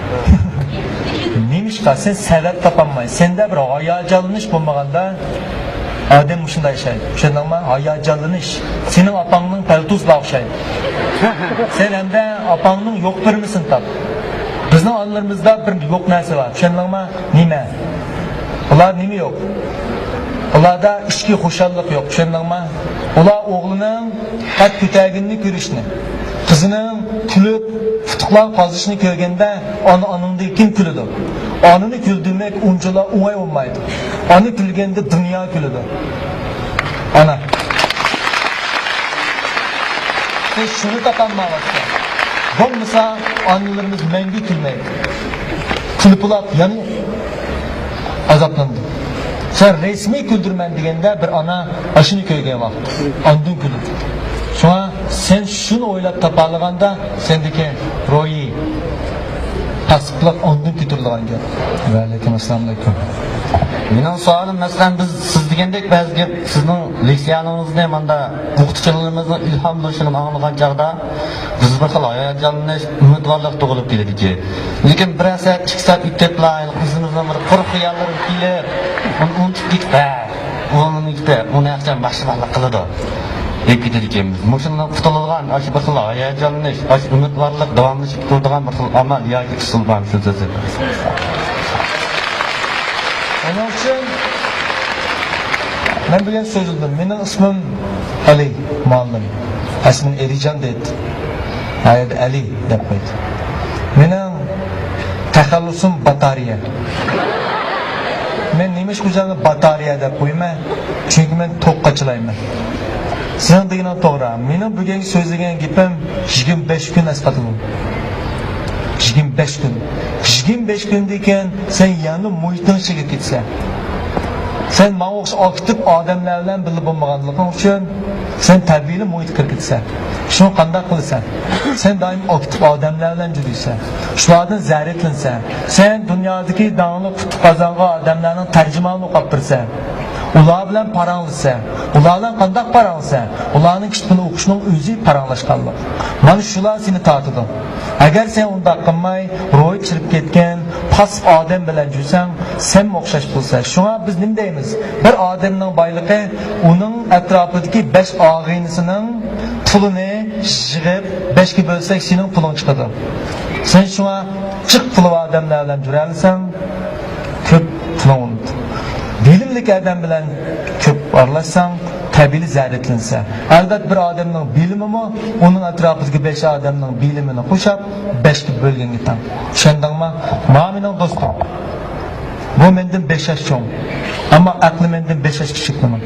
نېمىشقا سەن سەۋەب تاپالماي، سەندە بىر ھاياجانلىنىش بولمىغاندا، ئادەم مۇشۇنداق ياشايدۇ. چۈشەندىڭما؟ ھاياجانلىنىش. سېنىڭ ئاپاڭنىڭ پەلتوسىغا ئوخشايدۇ. سەن ئەمدى ئاپاڭنىڭ يوق بىرمىسىنى تاپ. بىزنىڭ ئانىلىرىمىزدا بىر يوق نەرسە بار. چۈشەندىڭما؟ نېمە؟ ئۇلار نېمە يوق؟ ئۇلاردا ئىچكى خۇشاللىق يوق. چۈشەندىڭما؟ ئۇلار ئوغلىنىڭ قەد كۆتەرگىنىنى كۆرۈشنى، قىزىنىڭ كۈلۈپ ئۇتۇقلار قازىنىشىنى كۆرگەندە، ئانا ئانىڭدىن كېيىن كۈلىدۇ. ئانىنى كۈلدۈرمەك ئۇنچىلا ئوڭاي بولمايدۇ. ئانا كۈلگەندە دۇنيا كۈلىدۇ. ئانا. سىز شۇنى تاپالمايۋاتسىڭىز. بولمىسا ئانىلىرىمىز مەڭگۈ كۈلمەيدۇ. كۈلۈپ بولۇپ يەنە ئازابلىنىدۇ. سەن رەسمىي كۈلدۈرىمەن دېگەندە بىر ئانا ئاشۇنى كۆرگەن ۋاقىت ئاندىن كۈلىدۇ. شۇڭا سەن شۇنى ئويلاپ تاپالىغاندا سەندىكى روھىي پاسسىپلىق ئاندىن كۆتۈرۈلىدىغان گەپ. ۋەئەلەيكۇم ئەسسالامۇ ئەلەيكۇم. مېنىڭ سوئالىم، مەسىلەن، بىز سىز دېگەندەك بەزى گەپ، سىزنىڭ لېكسىيەلىرىڭىزنى ماندا ئوقۇتقۇچىلىرىمىزنىڭ ئىلھاملىنىشىنى ئاڭلىغان چاغدا، بىز بىر خىل ھاياجانلىنىش، ئۈمىدۋارلىق تۇغۇلۇپ كېلىدىكەن. لېكىن بىرەر سائەت، ئىككى سائەت ئۆتۈپ، ئۆزىمىزنىڭ بىر قۇرۇق خىياللىرىمىز كېلىپ، ئۇنى ئۇنتۇپ كېتىپ، ھە، ئۇنى ئۇنتۇپ، ئۇنى ھەقچان باشقىلارلىق قىلىدۇ دەپ كېتىدىكەنمىز. مۇشۇنىڭدىن قۇتۇلىدىغان ئاشۇ بىر خىل ھاياجانلىنىش، ئاشۇ ئۈمىدۋارلىق داۋاملىشىپ تۇرىدىغان بىر خىل ئامال ياكى ئۇسۇل بارمۇ، سىز سۆزلەپ بەرسىڭىز. ئۇنىڭ ئۈچۈن مەن بۈگۈن سۆزلىدىم. مېنىڭ ئىسمىم ئەلى مۇئەللىم. ئەسلىمنى ئېلىجان دەيتتى. ھەيدە ئەلى دەپ قويدى. مېنىڭ تەخەللۇسۇم باتارىيە. مەن نېمىشقا ئۆزۈمنى باتارىيە دەپ قويىمەن؟ چۈنكى مەن توك قاچىلايمەن. سېنىڭ دېگىنىڭ توغرا. مېنىڭ بۈگۈنكى سۆزلىگەن گېپىم يىگىرمە بەش كۈن ئەسقاتىدۇ. يىگىرمە بەش كۈن. يىگىرمە بەش كۈندىن كېيىن سەن يەنە مۇھىتنىڭ ئىچىگە كېتىسەن. سەن ماڭا ئوخشاش ئاكتىپ ئادەملەر بىلەن بىللە بولمىغانلىقىڭ ئۈچۈن سەن تەبىئىيلا مۇھىتقا كىرىپ كېتىسەن. شۇڭا قانداق قىلىسەن؟ سەن دائىم ئاكتىپ ئادەملەر بىلەن يۈرۈيسەن. شۇلاردىن زەرەتلىنىسەن. سەن دۇنيادىكى داڭلىق ئۇتۇق قازانغان ئادەملەرنىڭ تەرجىمانىنى ئوقۇپ بېرىسەن. ئۇلار بىلەن پاراڭلىسا، ئۇلار بىلەن قانداق پاراڭلىسا، ئۇلارنىڭ كىتابىنى ئوقۇشنىڭ ئۆزى پاراڭلاشقانلىق. مانا شۇلار سېنى تارتىدۇ. ئەگەر سەن ئۇنداق قىلماي، روھى چىرىپ كەتكەن، پاسسىپ ئادەم بىلەن يۈرسەڭ، سەنمۇ ئوخشاش بولىسەن. شۇڭا بىز نېمە دەيمىز؟ بىر ئادەمنىڭ بايلىقى ئۇنىڭ ئەتراپىدىكى بەش ئاغىنىسىنىڭ پۇلىنى يىغىپ بەشكە بۆلسەك، سېنىڭ پۇلۇڭ چىقىدۇ. سەن شۇڭا جىق پۇلى بار ئادەملەر بىلەن يۈرەلىسەڭ، كۆپ پۇلۇڭ بولىدۇ. بىلىملىك ئادەم بىلەن كۆپ ئارىلاشساڭ، تەبىئىي زەرەتلىنىسەن. ئەلۋەتتە، بىر ئادەمنىڭ بىلىمىمۇ ئۇنىڭ ئەتراپىدىكى بەش ئادەمنىڭ بىلىمىنى قوشۇپ، بەشكە بۆلگەنگە تەڭ. چۈشەندىڭما؟ ما مېنىڭ دوستۇم. بۇ مەندىن بەش ياش چوڭ. ئەمما ئەقلى مەندىن بەش ياش كىچىك بۇنىڭ.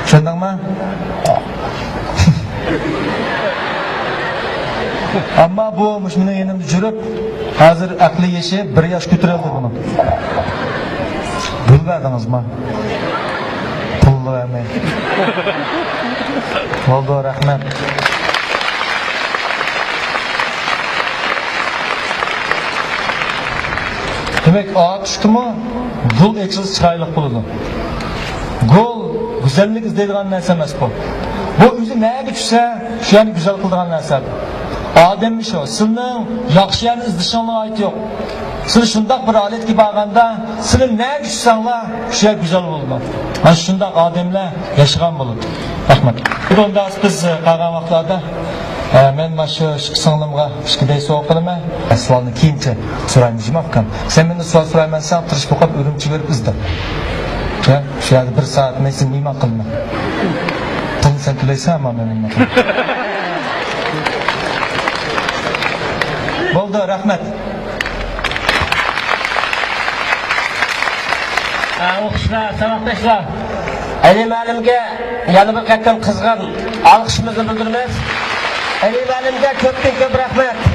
چۈشەندىڭما؟ ئەمما بۇ مۇشۇ مېنىڭ يېنىمدا يۈرۈپ، ھازىر ئەقلىي يېشى بىر ياش كۆتۈرۈلدى بۇنىڭ. گۈل بەردىڭىزما؟ پۇللا بەرمەي. بولدى، رەھمەت. دېمەك، ئاتۇشتىمۇ گۈل ئېچىلسا چىرايلىق بولىدۇ. گۈل، گۈزەللىك ئىزدەيدىغان نەرسە ئەمەس بۇ. بۇ ئۆزى نەگە چۈشسە، شۇ يەرنى گۈزەل قىلىدىغان نەرسە. ئادەممۇ شۇ. سىلنىڭ ياخشى يەرنى ئىزدىشىڭنىڭ ھاجىتى يوق. سىلەر شۇنداق بىر ھالەتكە بارغاندا، سىلەر نەگە چۈشسەڭلار، شۇ يەر گۈزەل بولىدۇ. مانا شۇنداق ئادەملەر ياشىغان بولىدۇ. رەھمەت. بۇنداق بىز قالغان ۋاقىتلاردا، ئە، مەن مانا شۇ ئىككى سىڭلىمغا ئىككى دەي سوۋغا قىلىمەن. سوئالنى كېيىنچە سورايمەن، جىم ئاكام. سەن مەندىن سوئال سورايمەن دېسەڭ، تىرىشىپ ئوقۇپ ئۈرۈمچىگە بېرىپ ئىزدە. يا، شۇ يەردە بىر سائەت مەن سېنى مېھمان قىلىمەن. پۇلنى سەن تۆلەيسەن، ئەمما مەن مېھمان قىلىمەن. بولدى، رەھمەت. ھە، ئوقۇشلار، ساۋاقداشلار. ئەلى مۇئەللىمگە يەنە بىر قېتىم قىزغىن ئالقىشىمىزنى بىلدۈرىمىز. ئەلى مۇئەللىمگە كۆپتىن كۆپ رەھمەت.